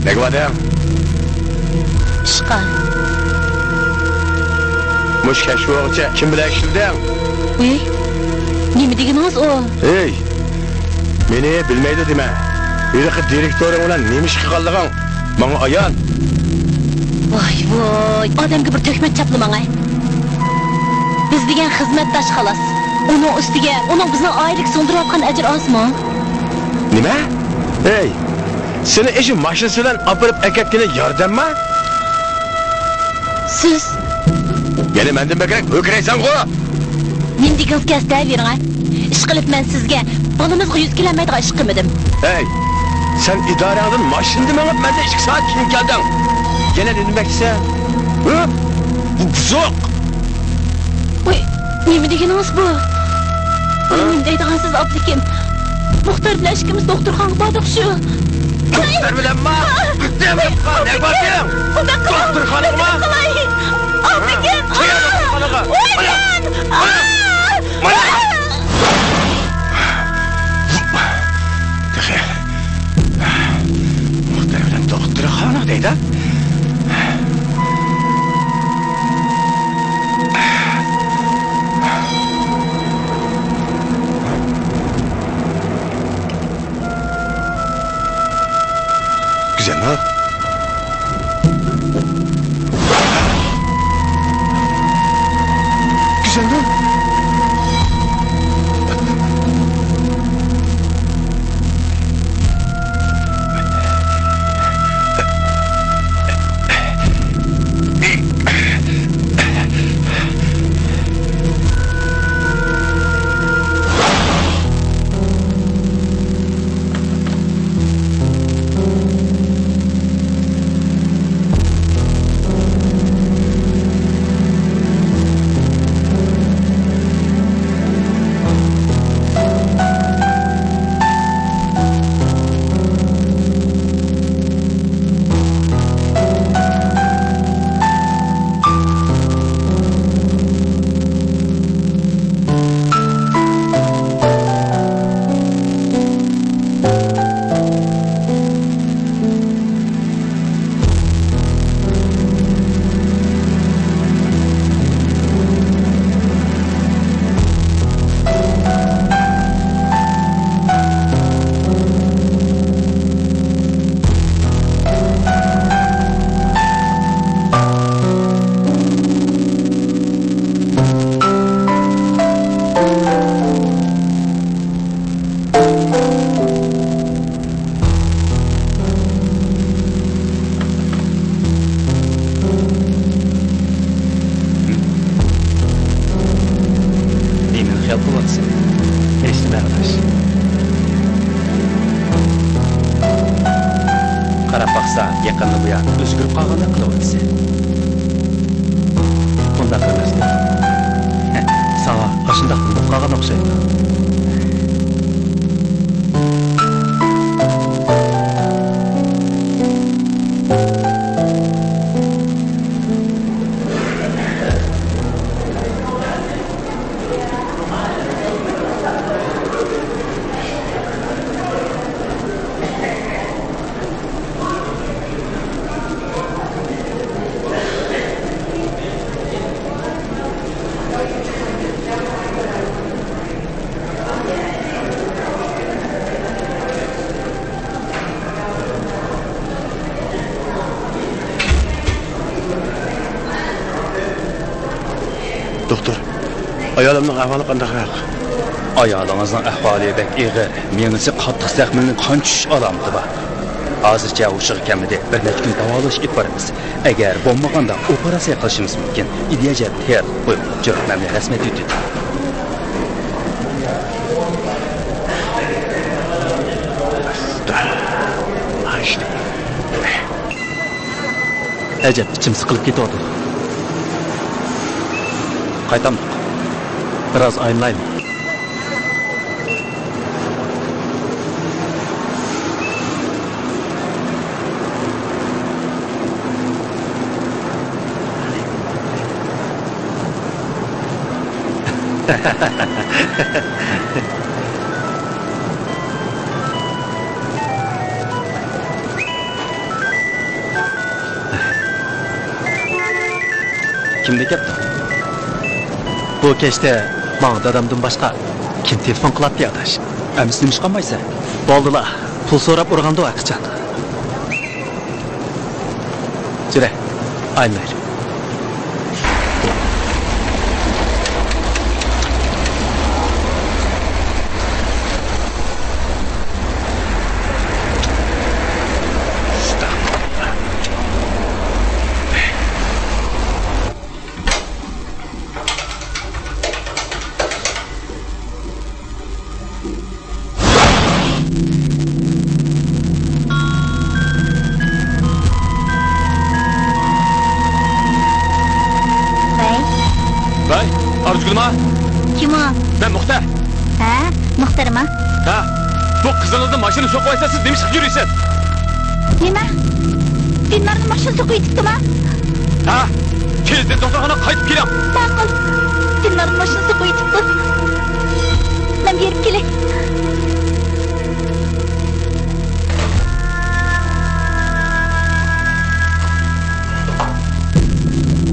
نەگە باردىڭ؟ ئىشقا. مۇشۇ كەچ بولغۇچە كىم بىلەن ئىشلىدىڭ؟ ھېي، نېمە دېگىنىڭىز ئۇ؟ ھېي، مېنى بىلمەيدۇ دېمە. ھېلىقى دىرېكتورۇڭ بىلەن نېمە ئىش قىلغانلىقىڭ ماڭا ئايان. ۋاي، ۋاي، ئادەمگە بىر تۆھمەت چاپلىماڭ ھەي. بىز دېگەن خىزمەتداش خالاس. ئۇنىڭ ئۈستىگە ئۇنىڭ بىزنىڭ ئائىلىگە سىڭدۈرۈۋاتقان ئەجرى ئازمۇ؟ نېمە؟ ھېي، سېنى ئىشى ماشىنىسى بىلەن ئاپىرىپ ئەكەتكىنى ياردەمما؟ سىز. يەنە مەندىن بەكرەك ھۆركىرەيسەنغۇ! نېمە دېگىڭىز كەلسە دەۋېرىڭ ھە. ئىشقىلىپ مەن سىزگە بالىمىزغا يۈز كېلەلمەيدىغان ئىش قىلمىدىم. ھەي، سەن ئىدارەڭدىن ماشىنىدا مېڭىپ مەندىن ئىككى سائەت كېيىن كەلدىڭ. يەنە نېمە دېمەكچىسەن؟ ھە؟ بۇ بۇزۇق! ۋاي، نېمە دېگىنىڭىز بۇ؟ ھە؟ نېمە دەيدىغانسىز ئابلىكىم؟ مۇختەر بىلەن ئىككىمىز دوختۇرخانىغا باردۇق شۇ. دوختۇر بىلەنما؟ دېمەپقا نەگە باردىڭ؟ ئۇنداق قىلماڭ. دوختۇرخانىغىما؟ ئابلىكىم! قايا دوختۇرخانىغا؟ مانا! مانا! مانا! قايدا؟ گۈزەلنۇر. گۈزەلنۇر. نېمىنى خىيال قىلىۋاتىسەن؟ ھېچنېمە، ئاداش. قاراپ باقسا، يېقىندىن بۇيان ئۆزگىرىپ قالغاندەك قىلىۋاتىسەن. ئۇنداق ئەمەستۇ. ساڭا ئاشۇنداق بولۇپ قالغان ئوخشايدۇ. دوختۇر، ئايالىمنىڭ ئەھۋالى قانداقراق؟ ئايالىڭىزنىڭ ئەھۋالى بەك ئېغىر. مېڭىسى قاتتىق زەخىملىنىپ، قان چۈشۈش ئالامىتى بار. ھازىرچە ھوشىغا كەلمىدى. بىر نەچچە كۈن داۋالاشقا ئېلىپ بارىمىز. ئەگەر بولمىغاندا ئوپېراتسىيە قىلىشىمىز مۇمكىن. ئىدىيە جەھەتتە تەييارلىق قويۇڭ. جۈرئەتنامىنى رەسمىي تۈتۈن. ئەجەب، ئىچىم سىقىلىپ كېتىۋاتىدۇ. قايتامدۇق؟ بىراز ئايلىنايلى. كىمدە كەپتۇ؟ بۇ كەچتە ماڭا دادامدىن باشقا كىم تېلېفون قىلاتتى، ئاداش؟ ئەمىسە نېمىشقا ئالمايسەن؟ بولدىلا، پۇل سوراپ ئۇرغاندۇ ھەرقاچان. جۈرە، ئايلىنايلى. ۋەي. ۋەي، ئارزۇگۈلما؟ كىم ئۇ؟ مەن مۇختەر. ھە، مۇختەرما؟ ھە. بۇ قىزىڭىزنى ماشىنا سوقۇۋەتسە، سىز نېمە ئىش قىلىپ يۈرىسىز؟ نېمە؟ دىلنارنى ماشىنا سوقۇۋېتىپتىما؟ ھە. تېزدىن دوختۇرخانىغا قايتىپ كېلىڭ. ماقۇل. دىلنارنى ماشىنا سوقۇۋېتىپتۇ. مەن بېرىپ كېلەي.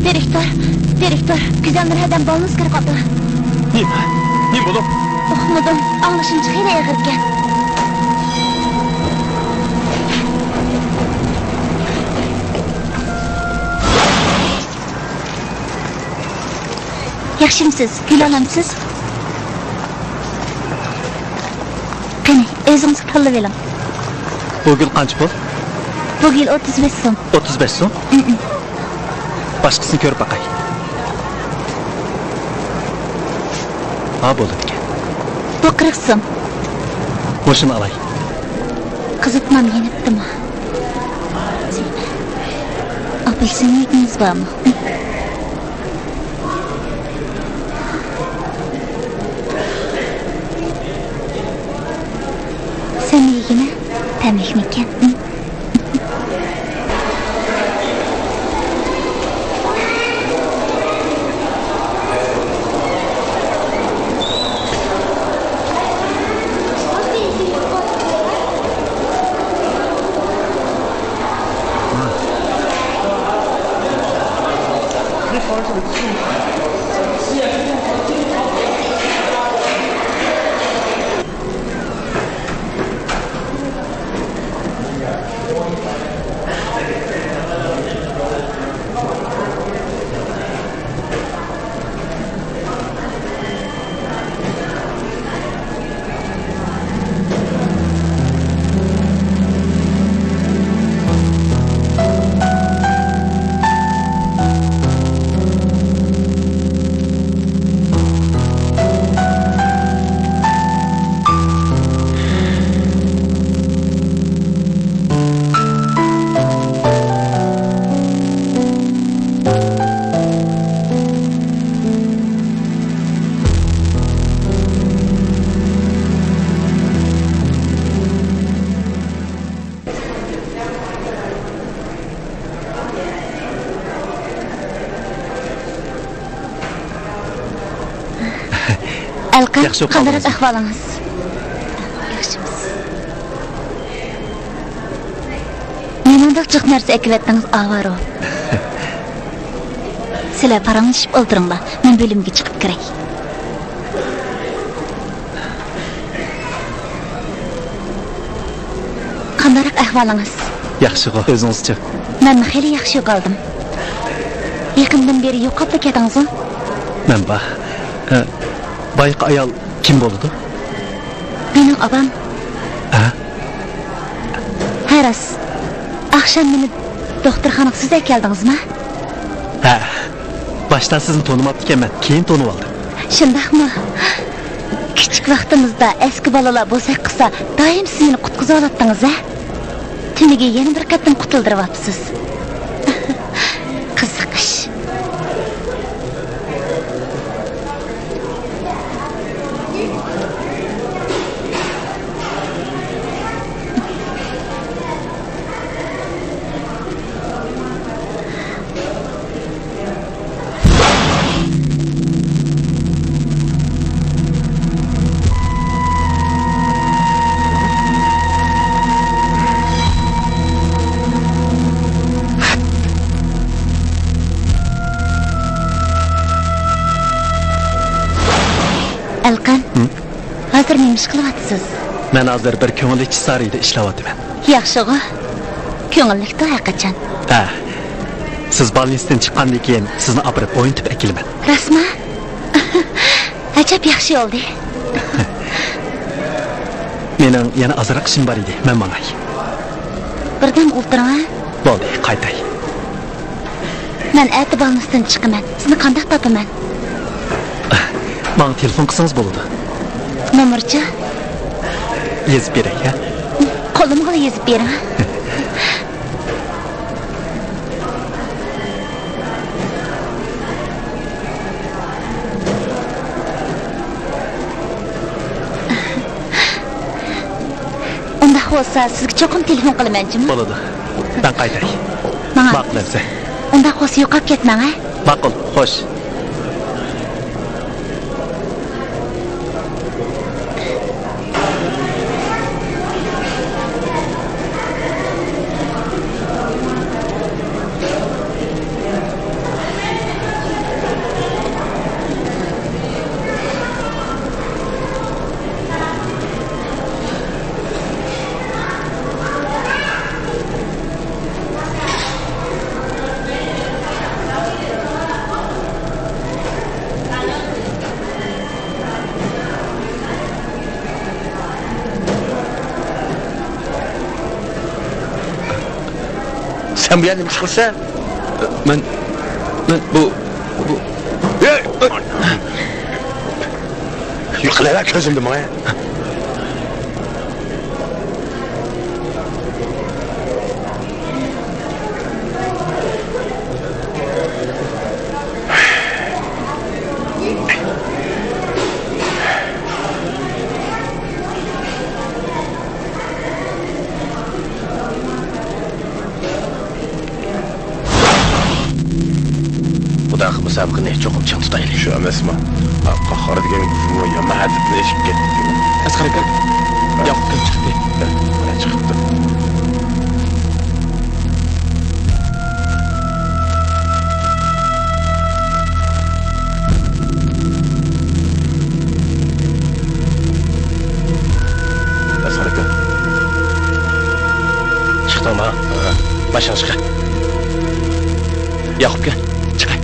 دىرېكتور، دىرېكتور، گۈزەلنۇر ھەدەم بالنىسقا كىرىپ قاپتۇ. نېمە؟ نېمە بولۇپ؟ ئۇقمىدىم. ئاڭلىشىمچە خېلى ئېغىركەن. ياخشىمسىز، گۈل ئالامسىز؟ قېنى، ئۆزىڭىزگە تاللىۋېلىڭ. بۇ گۈل قانچە پۇل؟ بۇ گۈل ئوتتۇز بەش سوم. ئوتتۇز بەش سوم؟ ئىم، ئىم. باشقىسىنى كۆرۈپ باقاي. ھا، بولىدىكەن. بۇ قىرىق سوم. مۇشۇنى ئالاي. قىزىتمام يېنىپتىمۇ؟ ئاپېلسىن يېگۈڭىز بارمۇ؟ سەن يېگىنە، تەملىكمىكەن؟ ئەلقەم، ياخشى، قانداق ئەھۋالىڭىز؟ ياخشىمىز. نېمانداق جىق نەرسە ئەكىۋەتتىڭىز، ئاۋارە؟ سىلەر پاراڭلىشىپ ئولتۇرۇڭلار، مەن بۆلۈمگە چىقىپ كىرەي. قانداقراق ئەھۋالىڭىز؟ ياخشىغۇ، ئۆزىڭىزچۇ؟ مەنمۇ خېلى ياخشى يوقالدىم. يېقىندىن بېرى يوقاپلا كەتتىڭىزغۇ؟ مەن با. ئە، بايىقى ئايال كىم بولىدۇ؟ مېنىڭ ئاپام. ھە؟ ھە، راست. ئاخشام مېنى دوختۇرخانىغا سىز ئەكەلدىڭىزما؟ ھە. باشتا سىزنى تونۇماپتىكەنمەن، كېيىن تونۇۋالدىم. شۇنداقمۇ؟ كىچىك ۋاقتىمىزدا ئەسكى بالىلار بوزەك قىلسا، دائىم سىز مېنى قۇتقۇزۇۋالاتتىڭىز، ھە؟ تۈنۈگۈن يەنە بىر قېتىم قۇتۇلدۇرۇۋاپسىز. قىزىق ئىش. ئەلقەم، ھە؟ ھازىر نېمە ئىش قىلىۋاتىسىز؟ مەن ھازىر بىر كۆڭۈل ئېچىش سارىيىدا ئىشلەۋاتىمەن. ياخشىغۇ. كۆڭۈللۈكتۇ ھەرقاچان. ھە. سىز بالنىستتىن چىققاندىن كېيىن سىزنى ئاپىرىپ ئوينىتىپ ئەكېلىمەن. راستمۇ؟ ئەجەب ياخشى بولدى. مېنىڭ يەنە ئازراق ئىشىم بار ئىدى، مەن ماڭاي. بىردەم ئولتۇرۇڭ، ھە؟ بولدى، قايتاي. مەن ئەتە بالنىستتىن چىقىمەن. سىزنى قانداق تاپىمەن؟ ماڭا تېلېفون قىلسىڭىز بولىدۇ. نومۇرچۇ؟ يېزىپ بېرەي، ھە؟ قولۇمغىلا يېزىپ بېرىڭ. ئۇنداق بولسا، سىزگە چوقۇم تېلېفون قىلىمەن جۇمۇ. بولىدۇ. مەن قايتاي. ماڭا. ماقۇل ئەمسە. ئۇنداق بولسا يوقاپ كەتمەڭ، ھە؟ ماقۇل، خوش. سەن بۇ يەردە نېمە ئىش قىلىسەن؟ مەن، مەن بۇ، بۇ. ھەي! يوقىلىۋەر كۆزۈمدىن ماڭا. بۇداقى مۇسابىقىنى چوقۇم چىڭ تۇتايلى. شۇ ئەمەسمۇ؟ قاھار دېگەن گۇژمۇ يامان ئادىتىنى ئېشىپ كەتتى. ئەسقەر ئاكا، ياقۇپ ئاكا چىقتى. چىقىپتۇ. ئەسقەر ئاكا. چىقتىڭما؟ ھە. باشىڭ چىقە. ياقۇپ ئاكا، چىقە.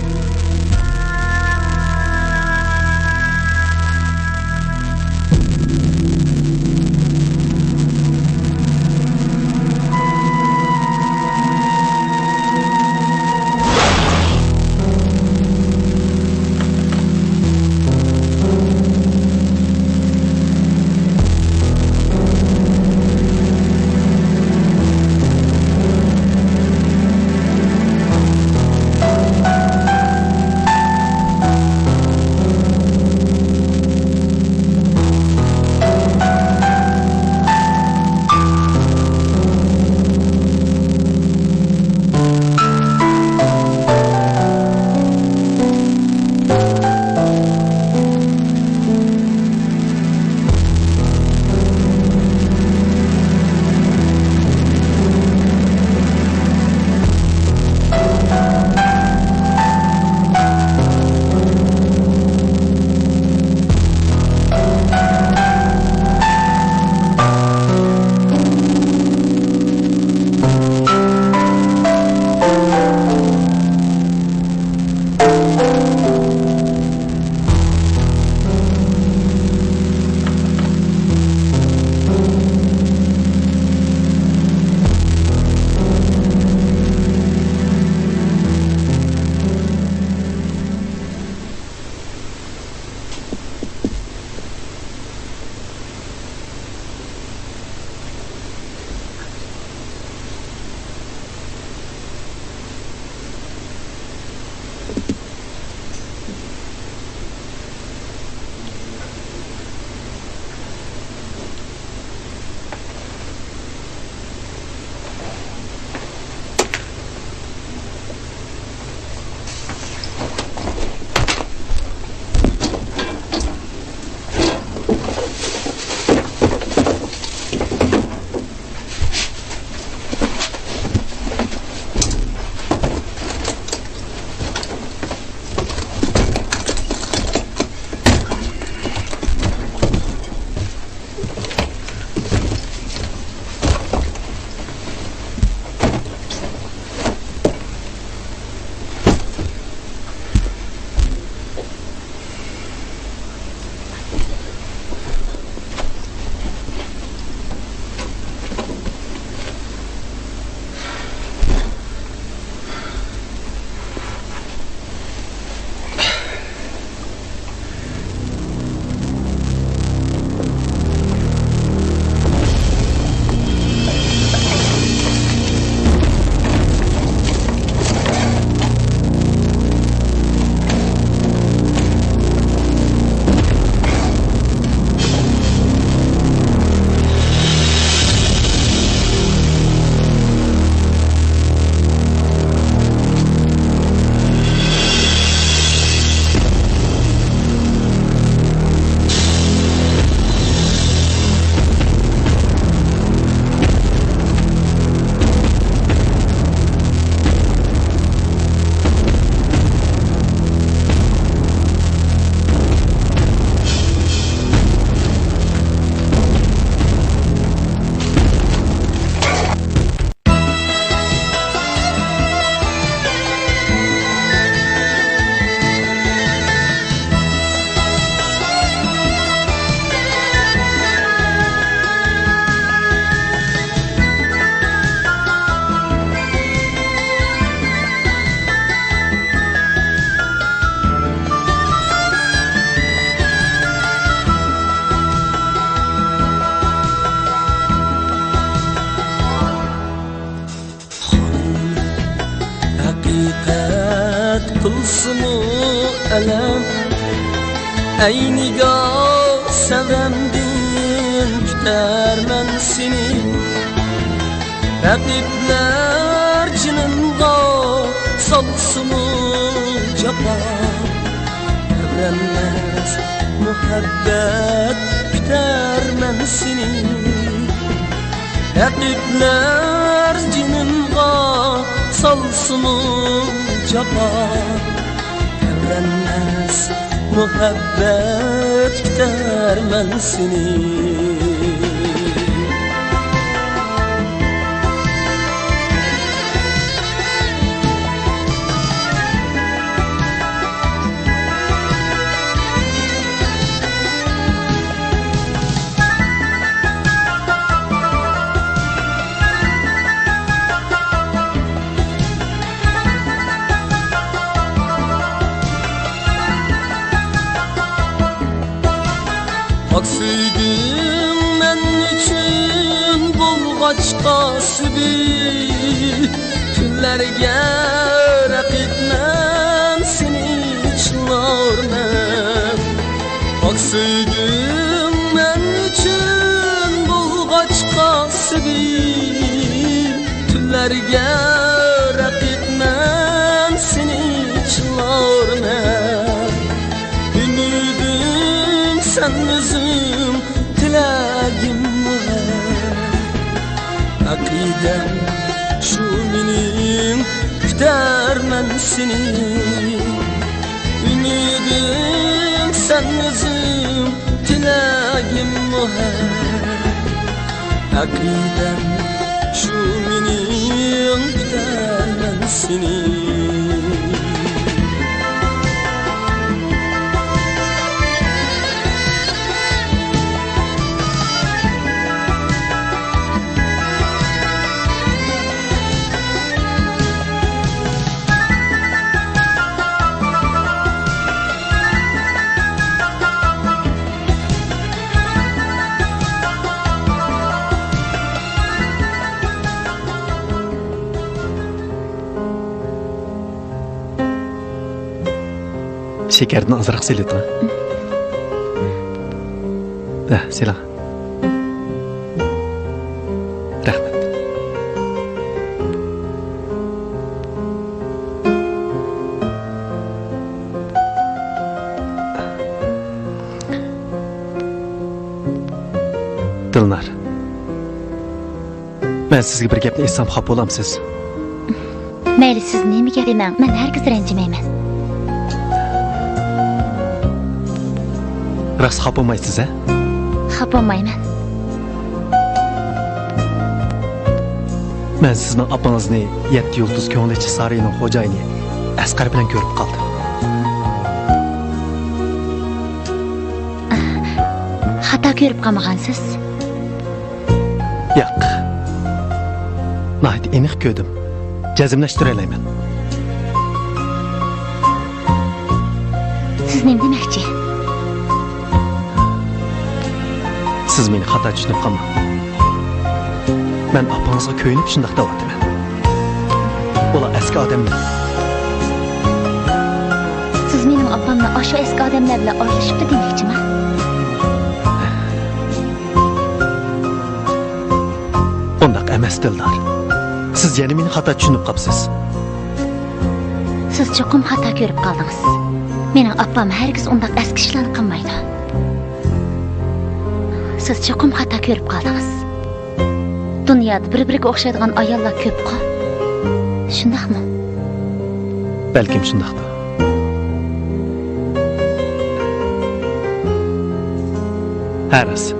بولسىمۇ ئەلەم، ئەي نىگار، سەۋرەمدىن كۈتەرمەن سېنى. رەقىبلەر جېنىمغا سالسىمۇ جاپا، تەۋرەنمەس مۇھەببەت كۈتەرمەن سېنى. رەقىبلەر جېنىمغا سالسىمۇ جاپا، تەۋرەنمەس مۇھەببەت كۈتەرمەن سېنى. پاك سۆيگۈڭ مەن ئۈچۈن بولغاچقا سۈبۈ، تۈنلەرگە رەقىبمەن سېنى چىللارمەن. پاك سۆيگۈڭ مەن ئۈچۈن بولغاچقا سۈبۈ، تۈنلەرگە رەقىبمەن سېنى چىللارمەن. ئۈمىدىم سەن ئۆزۈڭ، تىلەگىم مۇھەببەت. ئەقىدەم شۇ مېنىڭ، كۈتەرمەن سېنى. ئۈمىدىم سەن ئۆزۈڭ، تىلەگىم مۇھەببەت. ئەقىدەم شۇ مېنىڭ، كۈتەرمەن سېنى. شېكەردىن ئازراق سېلىۋېتىڭ. ھە، سېلىڭ. رەھمەت. دىلنار. مەن سىزگە بىر گەپنى ئېيتسام خاپا بولامسىز؟ مەيلى، سىز نېمە گەپ دېمەڭ، مەن ھەرگىز رەنجىمەيمەن. راست خاپا بولمايسىز، ھە؟ خاپا بولمايمەن. مەن سىزنىڭ ئاپىڭىزنى يەتتە يۇلتۇز كۆڭۈل ئېچىش سارىيىنىڭ خوجايىنى ئەسقەر بىلەن كۆرۈپ قالدىم. خاتا كۆرۈپ قالمىغانسىز؟ ياق. ناھايىتى ئېنىق كۆردۈم. جەزملەشتۈرەلەيمەن. سىز نېمە دېمەكچى؟ سىز مېنى خاتا چۈشىنىپ قالماڭ. مەن ئاپىڭىزغا كۆيۈنۈپ شۇنداق دەۋاتىمەن. ئۇلار ئەسكى ئادەملەر. سىز مېنىڭ ئاپامنى ئاشۇ ئەسكى ئادەملەر بىلەن ئارىلىشىپتۇ دېمەكچىما؟ ئۇنداق ئەمەس، دىلدار. سىز يەنە مېنى خاتا چۈشىنىپ قاپسىز. سىز چوقۇم خاتا كۆرۈپ قالدىڭىز. مېنىڭ ئاپام ھەرگىز ئۇنداق ئەسكى ئىشلارنى قىلمايدۇ. سىز چوقۇم خاتا كۆرۈپ قالدىڭىز. دۇنيادا بىر-بىرىگە ئوخشايدىغان ئاياللار كۆپقۇ؟ شۇنداقمۇ؟ بەلكىم شۇنداقتۇ. ھە، راست.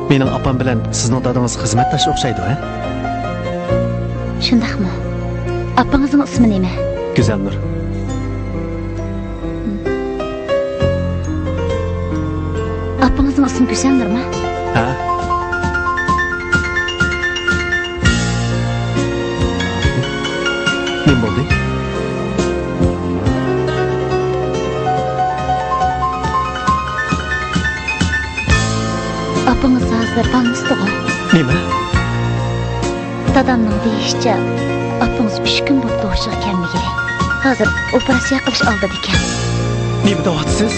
مېنىڭ ئاپام بىلەن سىزنىڭ دادىڭىز خىزمەتداش ئوخشايدۇ، ھە؟ شۇنداقمۇ؟ ئاپىڭىزنىڭ ئىسمى نېمە؟ گۈزەلنۇر. ئاپىڭىزنىڭ ئىسمى گۈزەلنۇرمۇ؟ ھە. نېمە بولدى؟ ئاپىڭىز ھازىر بالنىستىغۇ؟ نېمە؟ دادامنىڭ دېيىشىچە، ئاپىڭىز ئۈچ كۈن بوپتۇ ھوشىغا كەلمىگىلى. ھازىر ئوپېراتسىيە قىلىش ئالدىدا ئىكەن. نېمە دەۋاتىسىز؟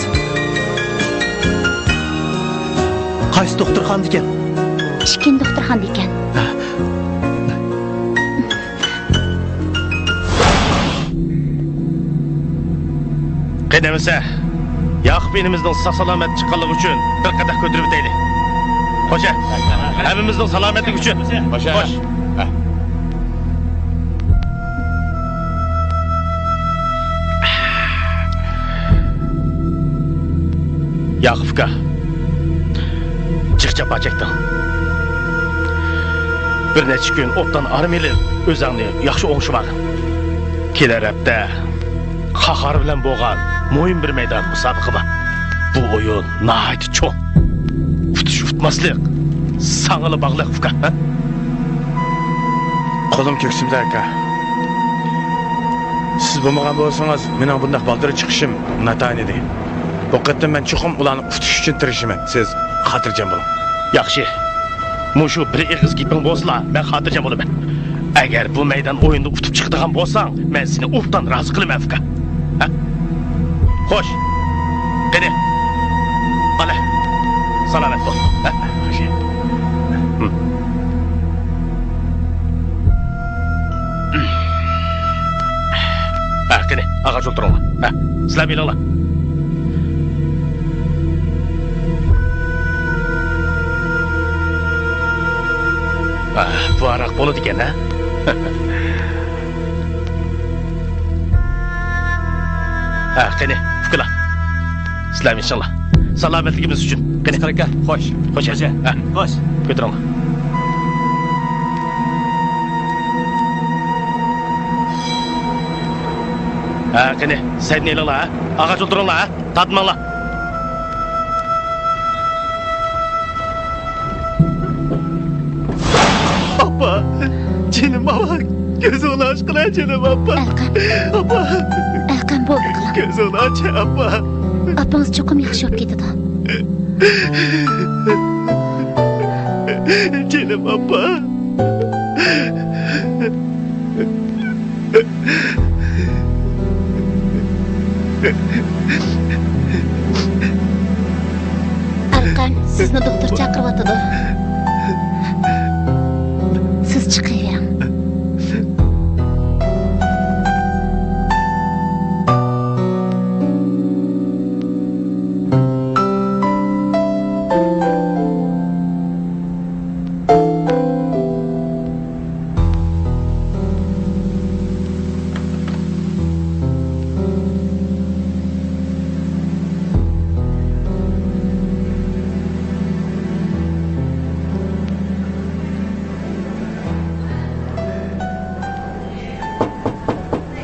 قايسى دوختۇرخانىدا ئىكەن؟ ئىككىنچى دوختۇرخانىدا ئىكەن. قېنى ئەمىسە، ياقۇپ ئىنىمىزنىڭ ساق-سالامەت چىققانلىقى ئۈچۈن بىر قەدەھ كۆتۈرۈۋېتەيلى. خوش، ھە؟ ھەممىمىزنىڭ سالامەتلىكى ئۈچۈن. خوش، ھە؟ خوش. ھە. ياقۇپ ئاكا، جىق جاپا چەكتىڭ. بىر نەچچە كۈن ئوبدان ئارام ئېلىپ، ئۆزۈڭنى ياخشى ئوڭشىۋالغىن. كېلەر ھەپتە قاھار بىلەن بولغان مۇھىم بىر مەيدان مۇسابىقە بار. بۇ ئويۇن ناھايىتى چوڭ. ئۇتۇش-ئۇتماسلىق ساڭىلا باغلىق، ئۇكا، ھە؟ قولۇم كۆكسۈمدە، ئاكا. سىز بولمىغان بولسىڭىز، مېنىڭ بۇنداق بالدۇر چىقىشىم ناتايىن ئىدى. بۇ قېتىم مەن چوقۇم ئۇلارنى ئۇتۇش ئۈچۈن تىرىشىمەن. سىز خاتىرجەم بولۇڭ. ياخشى. مۇشۇ بىر ئېغىز گېپىڭ بولسىلا، مەن خاتىرجەم بولىمەن. ئەگەر بۇ مەيدان ئويۇندا ئۇتۇپ چىقىدىغان بولساڭ، مەن سېنى ئوبدان رازى قىلىمەن، ئۇكا. ھە؟ خوش. قېنى. قالە. سالامەت بول. ھە؟ خوش. ھىم. ھە، قېنى، ئاغاچ ئولتۇرۇڭلار. ھە، سىلەر ئېلىڭلار. ھە، بۇ ھاراق بولىدىكەن، ھە؟ ھە، قېنى، ئۇكىلار. سىلەر ئېلىڭلار. سالامەتلىكىمىز ئۈچۈن. قېنى. ئەسقەر ئاكا، خوش. خوش. خوش. ھە. خوش. كۆتۈرۈڭلار. ھە، قېنى، سەيدنى ئېلىڭلار، ھە. ئاغاچ ئولتۇرۇڭلار، ھە. تارتماڭلار. ئاپا، جېنىم ئاپا، كۆزۈڭنى ئاچقىلە، جېنىم ئاپا. ئەلقەم. ئاپا. ئەلقەم، بولدى، قىلىڭ. كۆزۈڭنى ئاچ، ئاپا. ئاپىڭىز چوقۇم ياخشى بولۇپ كېتىدۇ. جېنىم ئاپا. ئەلقەم، سىزنى دوختۇر چاقىرىۋاتىدۇ. سىز چىقىۋېرىڭ.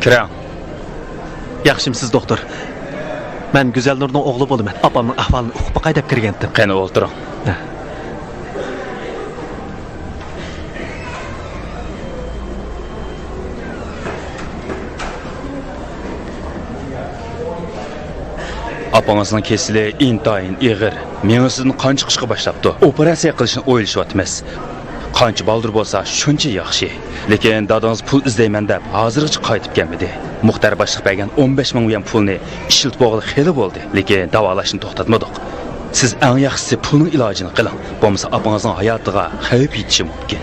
كىرىڭ. ياخشىمسىز، دوختۇر؟ مەن گۈزەلنۇرنىڭ ئوغلى بولىمەن. ئاپامنىڭ ئەھۋالىنى ئۇقۇپ باقاي دەپ كىرگەنتىم. قېنى، ئولتۇرۇڭ. ھە. ئاپىڭىزنىڭ كېسىلى ئىنتايىن ئېغىر. مېڭىسىدىن قان چىقىشقا باشلاپتۇ. ئوپېراتسىيە قىلىشنى ئويلىشىۋاتىمىز. قانچە بالدۇر بولسا، شۇنچە ياخشى. لېكىن دادىڭىز پۇل ئىزدەيمەن دەپ، ھازىرغىچە قايتىپ كەلمىدى. مۇختەر باشلىق بەرگەن ئون بەش مىڭ يۈەن پۇلنى ئىشلىتىپ بولغىلى خېلى بولدى. لېكىن داۋالاشنى توختاتمىدۇق. سىز ئەڭ ياخشىسى پۇلنىڭ ئىلاجىنى قىلىڭ. بولمىسا ئاپىڭىزنىڭ ھاياتىغا خەۋپ يېتىشى مۇمكىن.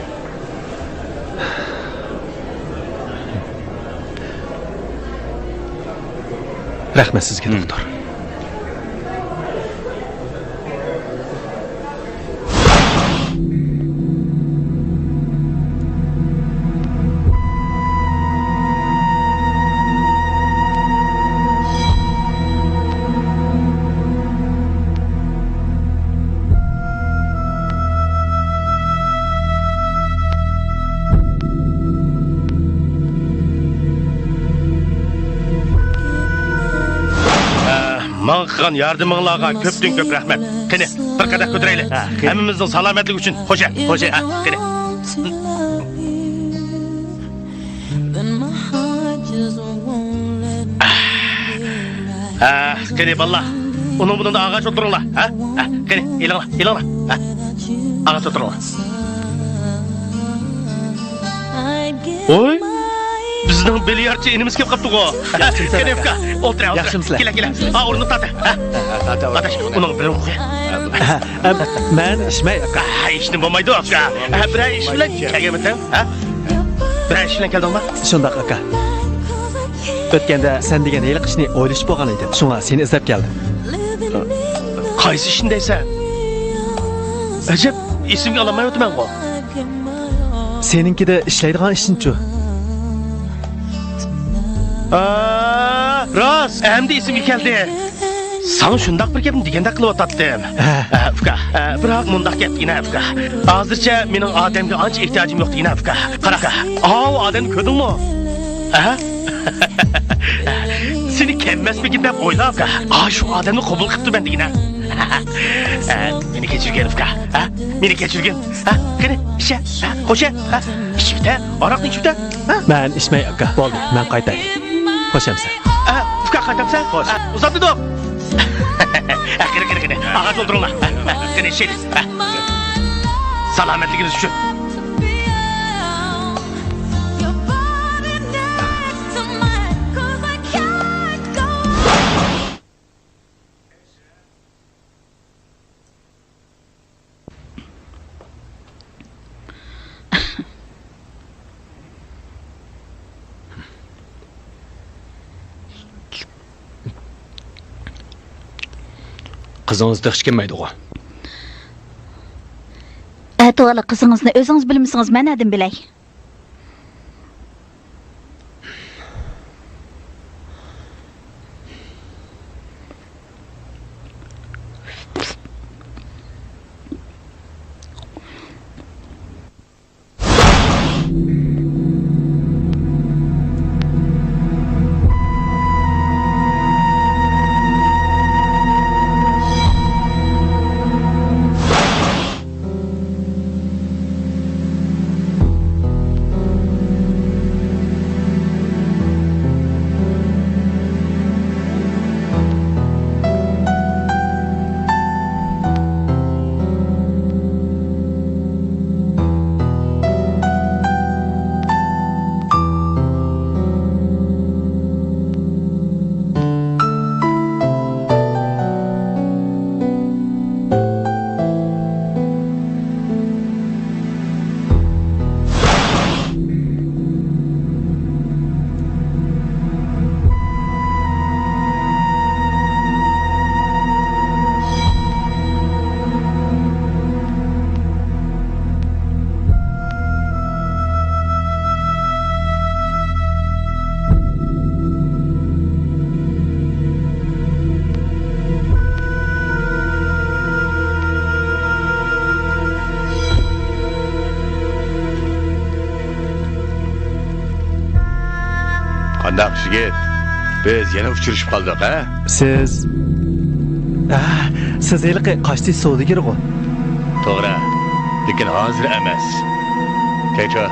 رەھمەت سىزگە، دوختۇر. ماڭا قىلغان ياردىمىڭلارغا كۆپتىن كۆپ رەھمەت. قېنى، بىر قەدەھ كۆتۈرەيلى. ھە، قېنى. ھەممىمىزنىڭ سالامەتلىكى ئۈچۈن. خوشە. خوشە. ھە، قېنى. ھە، قېنى، بالىلار. ئۇنىڭ بۇنىڭدا ئاغاچ ئولتۇرۇڭلار. ھە؟ ھە، قېنى، ئېلىڭلار، ئېلىڭلار. ھە؟ ئاغاچ ئولتۇرۇڭلار. ۋوي، بىز بىلياردچى ئىنىمىز كېلىپ قاپتىغۇ. ياخشىمسىلەر، ئاكا؟ ئولتۇر، ئولتۇر. ياخشىمسىلەر؟ كېلە، كېلە. ھە، ئولتۇر. ئۇنىڭ بىلەن قوي. ھە، ھە، مەن ئىچمەي، ئاكا. ھە، ئىچسىمۇ بولمايدۇ، ئاكا. ھە، بىرەر ئىش بىلەن كەلگەنمىدىڭ؟ ھە؟ بىرەر ئىش بىلەن كەلدىڭمۇ؟ شۇنداق، ئاكا. ئۆتكەندە سەن دېگەن ھېلىقى ئىشنى ئويلىشىپ بولغان ئىدىم. شۇڭا سېنى ئىزدەپ كەلدىم. قايسى ئىشنى دەيسەن؟ ئەجەب، ئېسىمگە ئالالمايۋاتىمەنغۇ. سېنىڭكىدە ئىشلەيدىغان ئىشنىچۇ؟ ھا، راست، ئەمدى ئېسىمگە كەلدى. ساڭا شۇنداق بىر گەپنى دېگەندەك قىلىۋاتاتتىم. ھە. ئە، ئۇكا، ئە، بىراق مۇنداق گەپ دېگىنە، ئۇكا. ھازىرچە مېنىڭ ئادەمگە ئانچە ئېھتىياجىم يوق دېگىنە، ئۇكا. قارا، ئۇكا. ئاۋۇ ئادەمنى كۆردۈڭمۇ؟ ھە؟ سېنى كەممەسمىكىن دەپ ئويلا، ئۇكا. ئا، شۇ ئادەمنى قوبۇل قىپتىمەن دېگىنە. ئە، مېنى كەچۈرگىن، ئۇكا. ھە؟ مېنى كەچۈرگىن. ھە؟ قېنى، ئىچە. ھە؟ خوشە. ھە؟ ئىچىۋېتە. ھاراقنى ئىچىۋېتە. ھە؟ مەن ئىچمەي، ئاكا. بولدى، مەن قايتاي. خوش ئەمسە. ئە، ئۇكا قايتامسەن؟ خوش. ئە، ئۇزاتمىدۇق. ئە، قېنى، قېنى، قېنى. ئاغاچ ئولتۇرۇڭلار. ئە، قېنى، ئىچەيلى. ئە. سالامەتلىكىمىز ئۈچۈن. قىزىڭىز تېخىچە كەلمەيدىغۇ؟ ئەتىۋارلا قىزىڭىزنى ئۆزىڭىز بىلمىسىڭىز، مەن نەدىن بىلەي؟ قانداق يىگىت؟ بىز يەنە ئۇچرىشىپ قالدۇق، ھە؟ سىز، ئە، سىز ھېلىقى قاشتېشى سودىگىرىغۇ؟ توغرا، لېكىن ھازىر ئەمەس. كەيچۇ.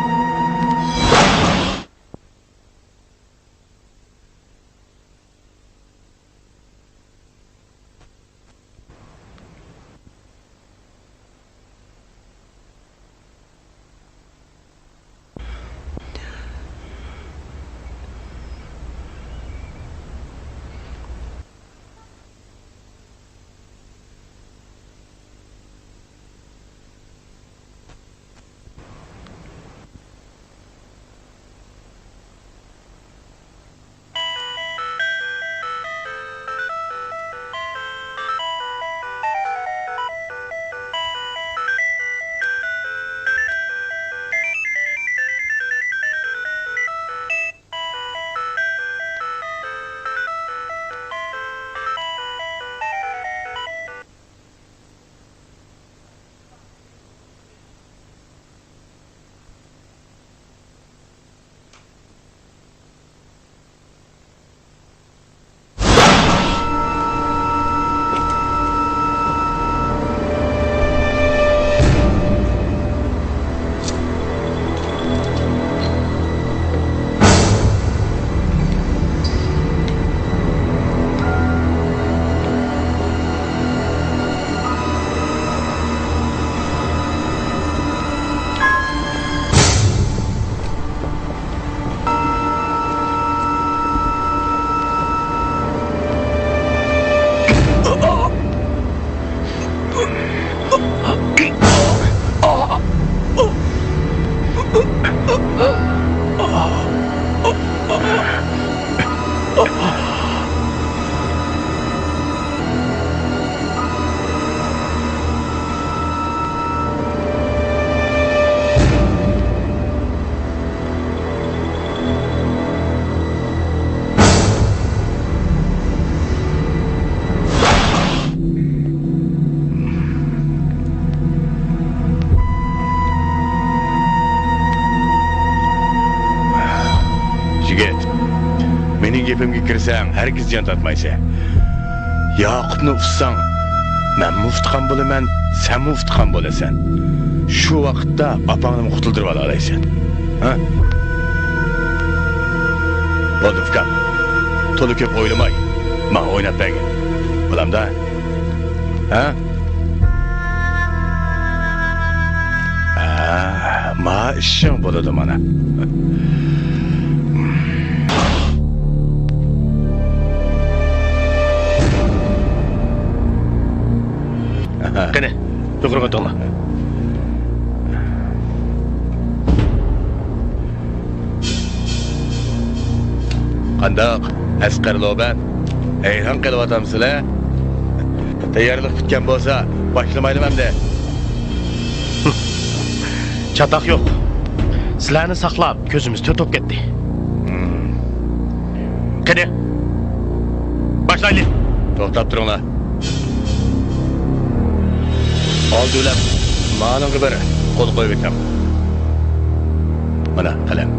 يىگىت، مېنىڭ گېپىمگە كىرسەڭ، ھەرگىز جان تارتمايسەن. ياقۇپنى ئۇتساڭ، مەنمۇ ئۇتقان بولىمەن، سەنمۇ ئۇتقان بولىسەن. شۇ ۋاقىتتا ئاپاڭنىمۇ قۇتۇلدۇرۇپ ئالالايسەن. ھە؟ بولدى، ئۇكام. تولا كۆپ ئويلىماي، ماڭا ئويناپ بەرگىن. بولامدا؟ ھە؟ ھە، ما ئىشىڭ بولىدۇ مانا. قېنى، يۇقىرىغا ئۆتۈڭلار. قانداق، ئەسقەر لوبەن؟ ھەيران قېلىۋاتامسىلەر؟ تەييارلىق پۈتكەن بولسا، باشلىمايلىمۇ ئەمدى؟ چاتاق يوق. سىلەرنى ساقلاپ، كۆزىمىز تۆت بولۇپ كەتتى. قېنى، باشلايلى. توختاپ تۇرۇڭلار. ئالدى بىلەن مانىڭغا بىر قول قويۇۋېتىڭ. مانا، قەلەم.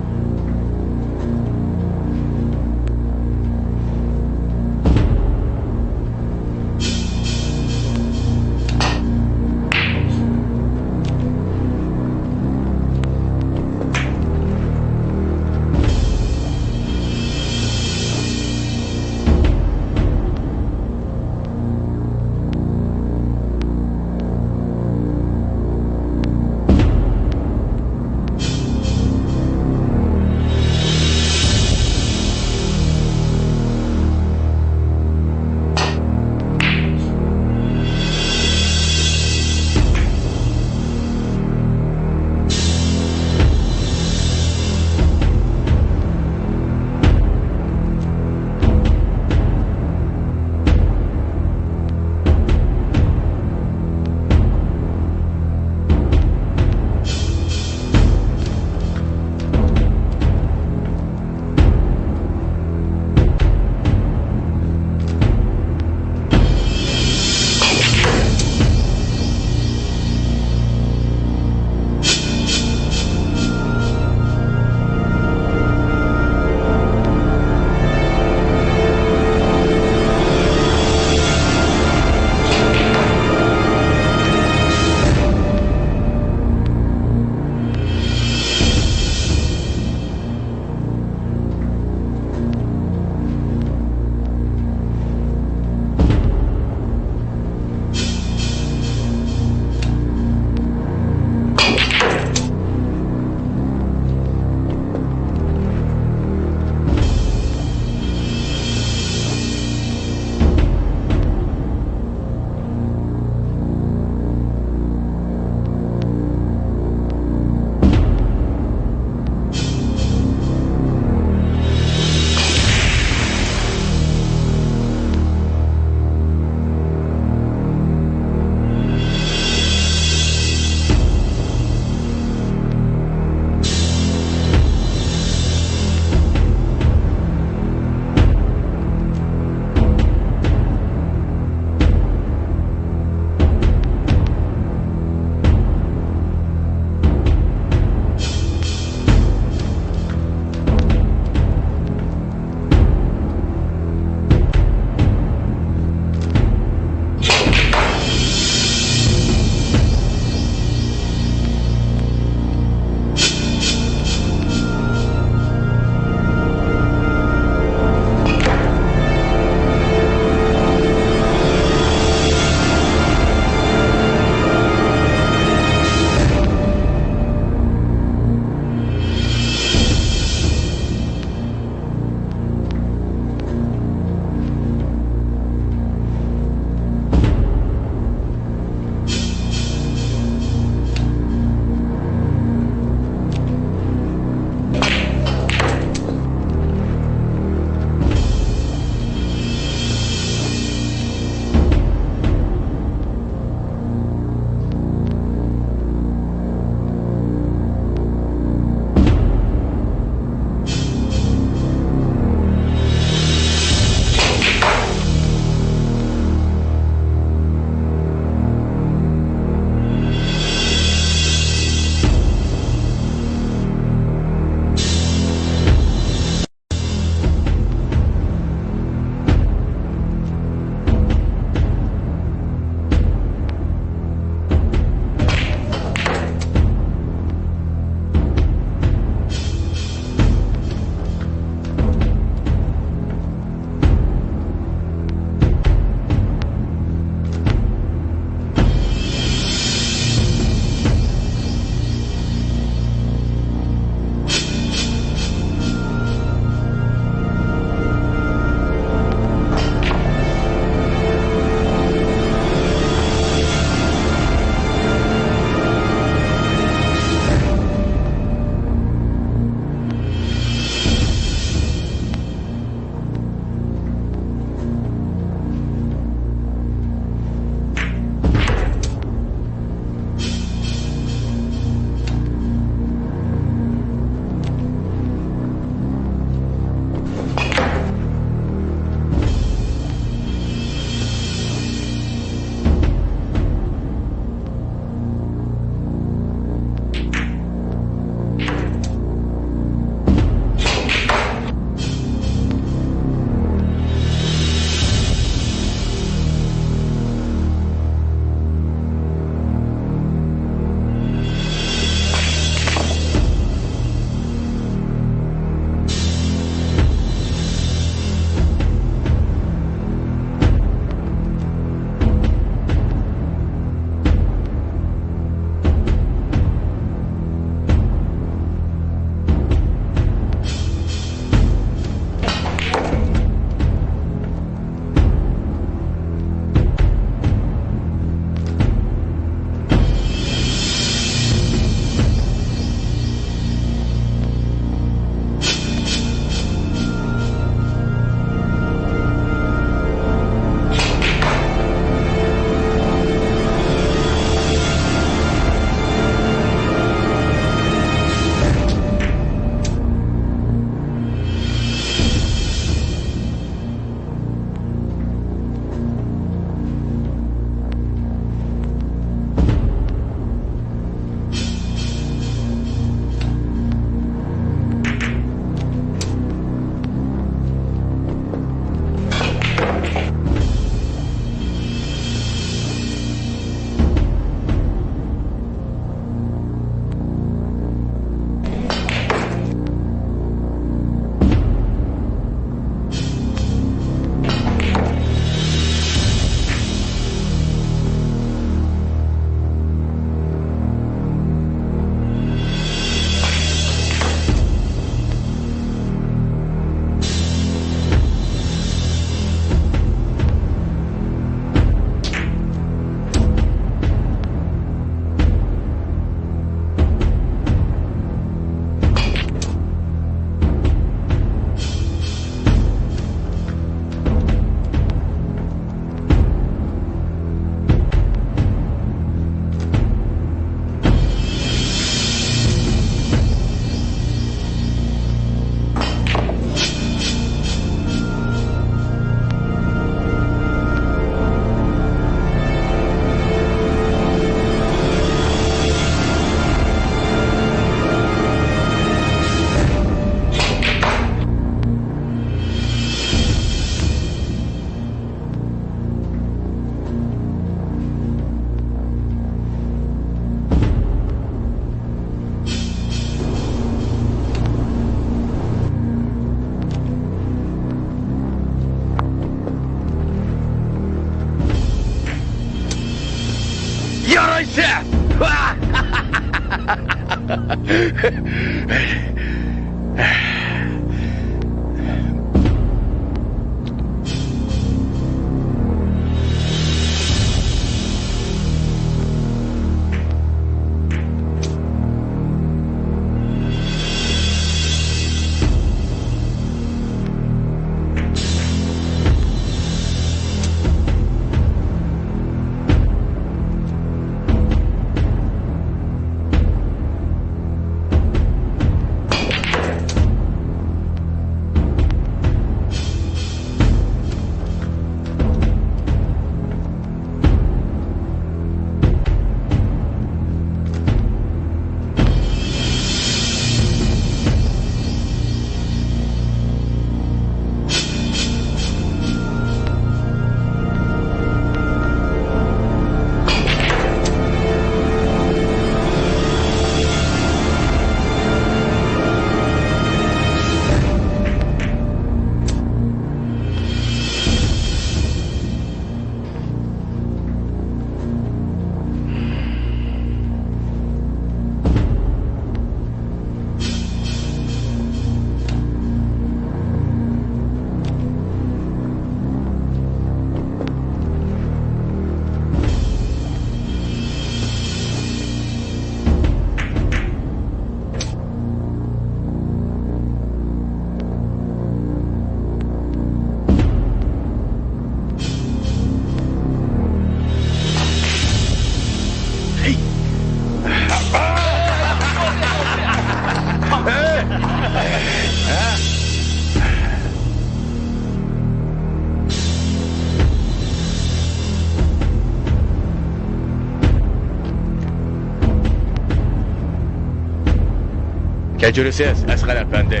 كەچۈرىسىز، ئەسقەر ئەپەندى.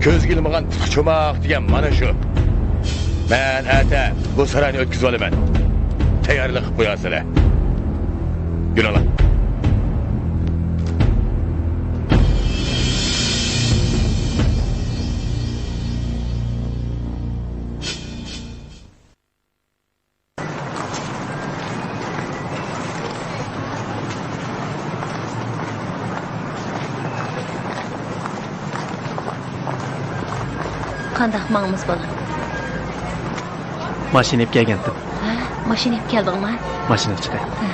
كۆزگە ئىلمىغان پۇتقا چوماق دېگەن مانا شۇ. مەن ئەتە بۇ ساراينى ئۆتكۈزۈۋالىمەن. تەييارلىق قىلىپ قويارسىلەر. يۈرۈڭلار. قانداق ماڭىمىز، بالام؟ ماشىنا ئېلىپ كەلگەنتىم. ھە، ماشىنا ئېلىپ كەلدىڭما؟ ماشىنىغا چىقاي. ھە.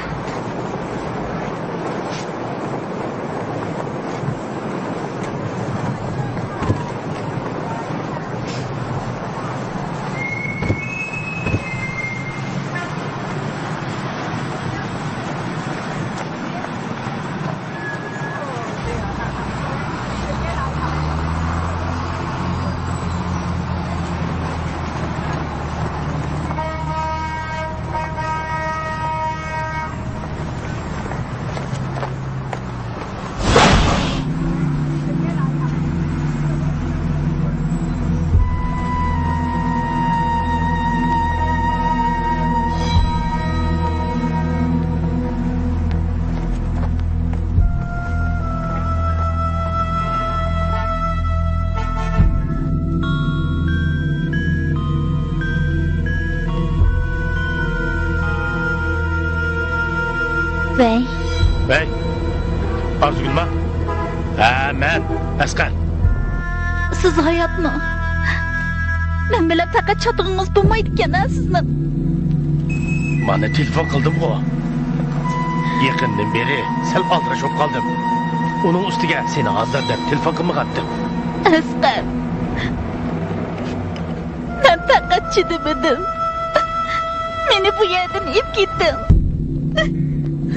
ۋەي. ۋەي. ئارزۇگۈلما؟ ھە، مەن، ئەسقەر. سىز ھاياتمۇ؟ مەن بىلەن پەقەت چاتىقىڭىز بولمايدىكەن-ھە سىزنىڭ. مانا تېلېفون قىلدىمغۇ. يېقىندىن بېرى سەل ئالدىراش بولۇپ قالدىم. ئۇنىڭ ئۈستىگە سېنى ئازار دەپ تېلېفون قىلمىغانتىم. ئەسقەر. مەن پەقەت چىدىمىدىم. مېنى بۇ يەردىن ئېلىپ كېتىڭ.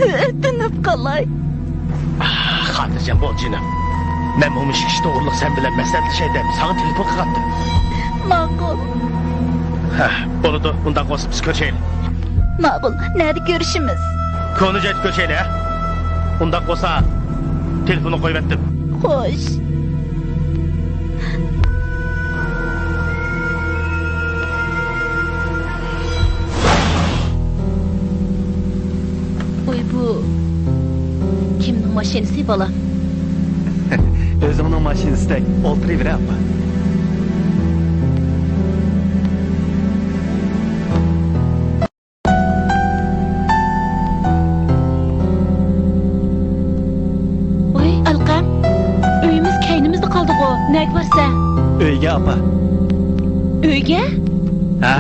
ئۆتۈنۈپ قالاي. خاتىرجەم بول، جېنىم. مەن مۇشۇ ئىش توغرىلىق سەن بىلەن مەسلىھەتلىشەي دەپ ساڭا تېلېفون قىلغانتىم. ماقۇل. ھە، بولىدۇ. ئۇنداق بولسا بىز كۆرۈشەيلى. ماقۇل. نەدە كۆرۈشىمىز؟ كونا جايدا كۆرۈشەيلى، ھە؟ ئۇنداق بولسا، تېلېفوننى قويۇۋەتتىم. خوش. ۋوي، بۇ كىمنىڭ ماشىنىسى، بالام؟ ئۆزۈڭنىڭ ماشىنىسىدەك ئولتۇرۇۋېرە، ئاپا. نەگە بارسەن؟ ئۆيگە، ئاپا. ئۆيگە؟ ھە.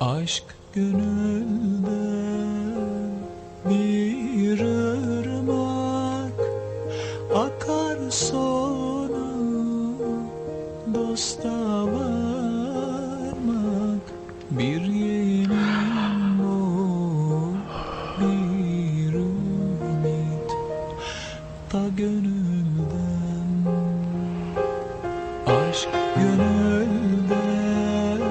ئاشىق كۆڭۈلدە بىر ئىرماق ئاقار سۇنى دوستقا بارماق، بىر يېرىم بۇ، بىر ئۈمىد. تا گۆنۈلدىن، ئاشىق گۆنۈلدىن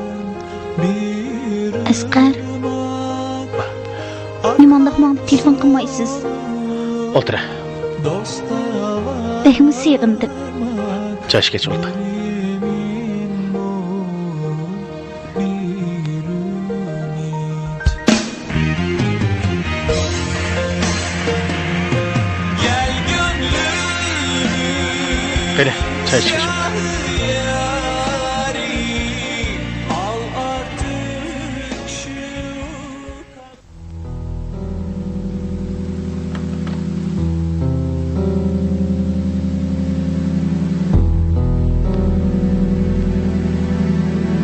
بىر ئەسقەر، ئىرماق. نېمانداق ماڭا تېلېفون قىلمايسىز؟ ئولتۇرە. بەكمۇ سېغىندىم. چاي ئىچكەچ ئولتۇر. قېنى، چاي ئىچكەچ.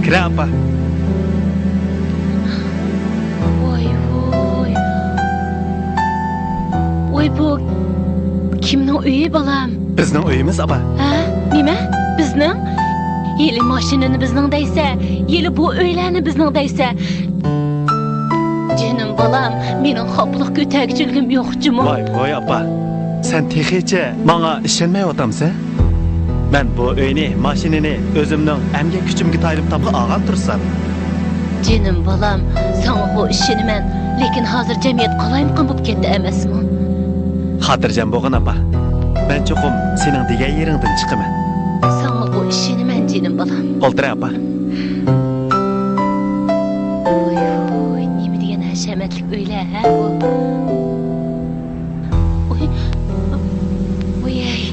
كىرە، ئاپا. ۋاي، ۋاي. ۋاي، بۇ كىمنىڭ ئۆيى، بالام؟ بىزنىڭ ئۆيىمىز، ئاپا. ھە؟ نېمە؟ بىزنىڭ؟ ھېلى ماشىنىنى بىزنىڭ دەيسە، ھېلى بۇ ئۆيلەرنى بىزنىڭ دەيسە. جېنىم بالام، مېنىڭ خاپىلىق كۆتەرگۈچىلىكىم يوق جۇمۇ. ۋاي، ۋاي ئاپا، سەن تېخىچە ماڭا ئىشەنمەيۋاتامسەن؟ مەن بۇ ئۆينى، ماشىنىنى ئۆزۈمنىڭ ئەمگەك كۈچۈمگە تايىنىپ تاپقان ئالغان تۇرسام. جېنىم بالام، ساڭىغۇ ئىشىنىمەن، لېكىن ھازىر جەمئىيەت قالايمىقان بولۇپ كەتتى ئەمەسمۇ؟ خاتىرجەم بولغىن ئاپا، مەن چوقۇم سېنىڭ دېگەن يېرىڭدىن چىقىمەن. ساڭىغۇ ئىشىنىمەن جېنىم بالام. ئولتۇرە ئاپا. ۋوي، ۋوي، نېمە دېگەن ھەشەمەتلىك ئۆيلەر ھە بۇ. ۋوي، ۋوي، ئەي،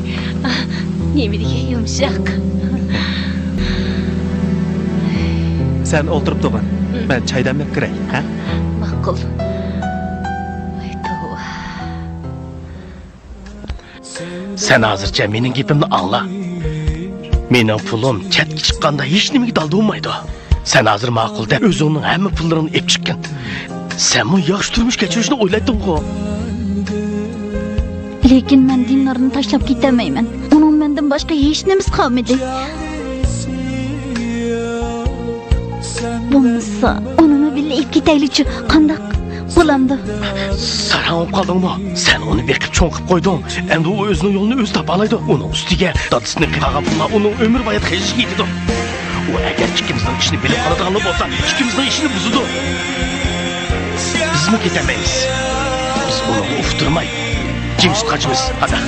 نېمە دېگەن يۇمشاق. سەن ئولتۇرۇپ تۇرغىن، مەن چاي دەملەپ كىرەي، ھە؟ ماقۇل. ۋاي توۋا. سەن ھازىرچە مېنىڭ گېپىمنى ئاڭلا. مېنىڭ پۇلۇم چەتكە چىققاندا ھېچنېمىگە دالدا بولمايدۇ. سەن ھازىر ماقۇل دەپ ئۆزۈڭنىڭ ھەممە پۇللىرىڭنى ئېلىپ چىققىن. سەنمۇ ياخشى تۇرمۇش كەچۈرۈشنى ئويلايتتىڭغۇ؟ لېكىن مەن دىنارنى تاشلاپ كېتەلمەيمەن. ئۇنىڭ مەندىن باشقا ھېچنېمىسى قالمىدى. بولمىسا، ئۇنىمۇ بىللە ئېلىپ كېتەيلىچۇ، قانداق؟ بولامدۇ؟ ساراڭ بولۇپ قالدىڭمۇ؟ سەن ئۇنى بېقىپ چوڭ قىلىپ قويدۇڭ. ئەمدى ئۇ ئۆزىنىڭ يولىنى ئۆزى تاپالايدۇ. ئۇنىڭ ئۈستىگە دادىسىنىڭ قىلغان پۇللار ئۇنىڭ ئۆمۈر بايا خىرىسىگە يېتىدۇ. ئۇ ئەگەر ئىككىمىزنىڭ ئىشىنى بىلىپ قالىدىغانلا بولسا، ئىككىمىزنىڭ ئىشىنى بۇزىدۇ. بىزمۇ كېتەلمەيمىز. بىز ئۇنىڭغا ئۇقتۇرماي جىمجىت قاچىمىز. قانداق؟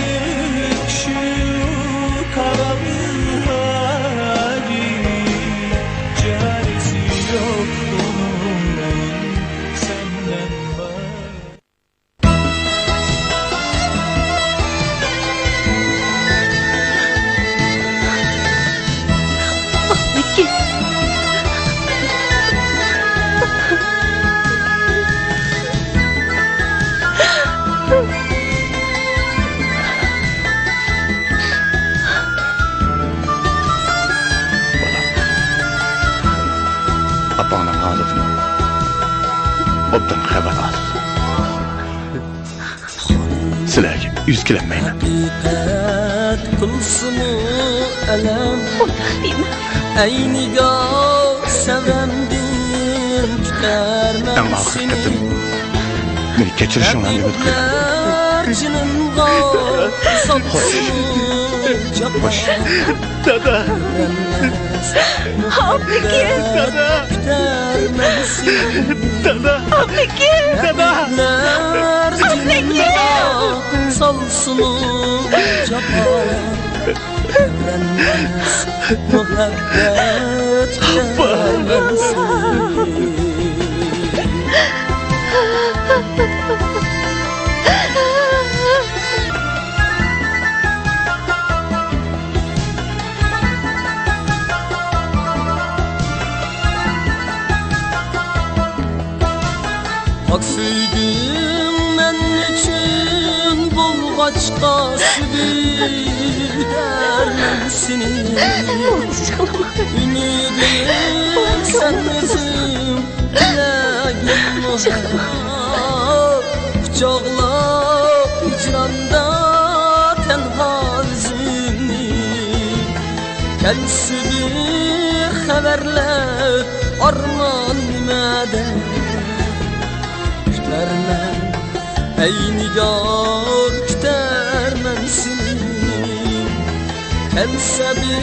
ئاپاڭنىڭ ھالىتىنى ئوبدان خەۋەر ئال. سىلەرگە يۈز كېلەلمەيمەن. ھەقىقەت قىلسىمۇ ئەلەم. ئۇنداق دېمە. ئەينىگاھ سەۋرەمدىن كۈتەرمەن ئەڭ ئاخىرقى قېتىم مېنى كەچۈرۈشۈڭلارنى ئۈمىد قىلىمەن. جېنىمغا سالسىمۇ جاپا. دادا. ئابلىكىم. دادا. دادا. ئابلىكىم. دادا. ئابلىكىم. سالسىمۇ جاپا. مۇھەببەت. ئاپا. سۆيگۈڭ مەن ئۈچۈن بولغاچقا، سۆيەرمەن سېنى. ئۈمىدىم سەن ئۆزۈڭ، تىلەگىم مۇشۇ. قۇچاقلاپ ھىجراندا تەنھا ئۆزۈمنى. كەلسىدى خەۋەرلەر، ئارمان نېمەدە؟ كۈتەرمەن، ئەي نىگار، كۈتەرمەن سېنى. كەلسىدى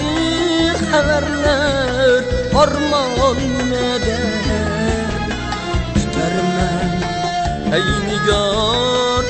خەۋەرلەر، ئارمان نېمەدە؟ كۈتەرمەن، ئەي نىگار،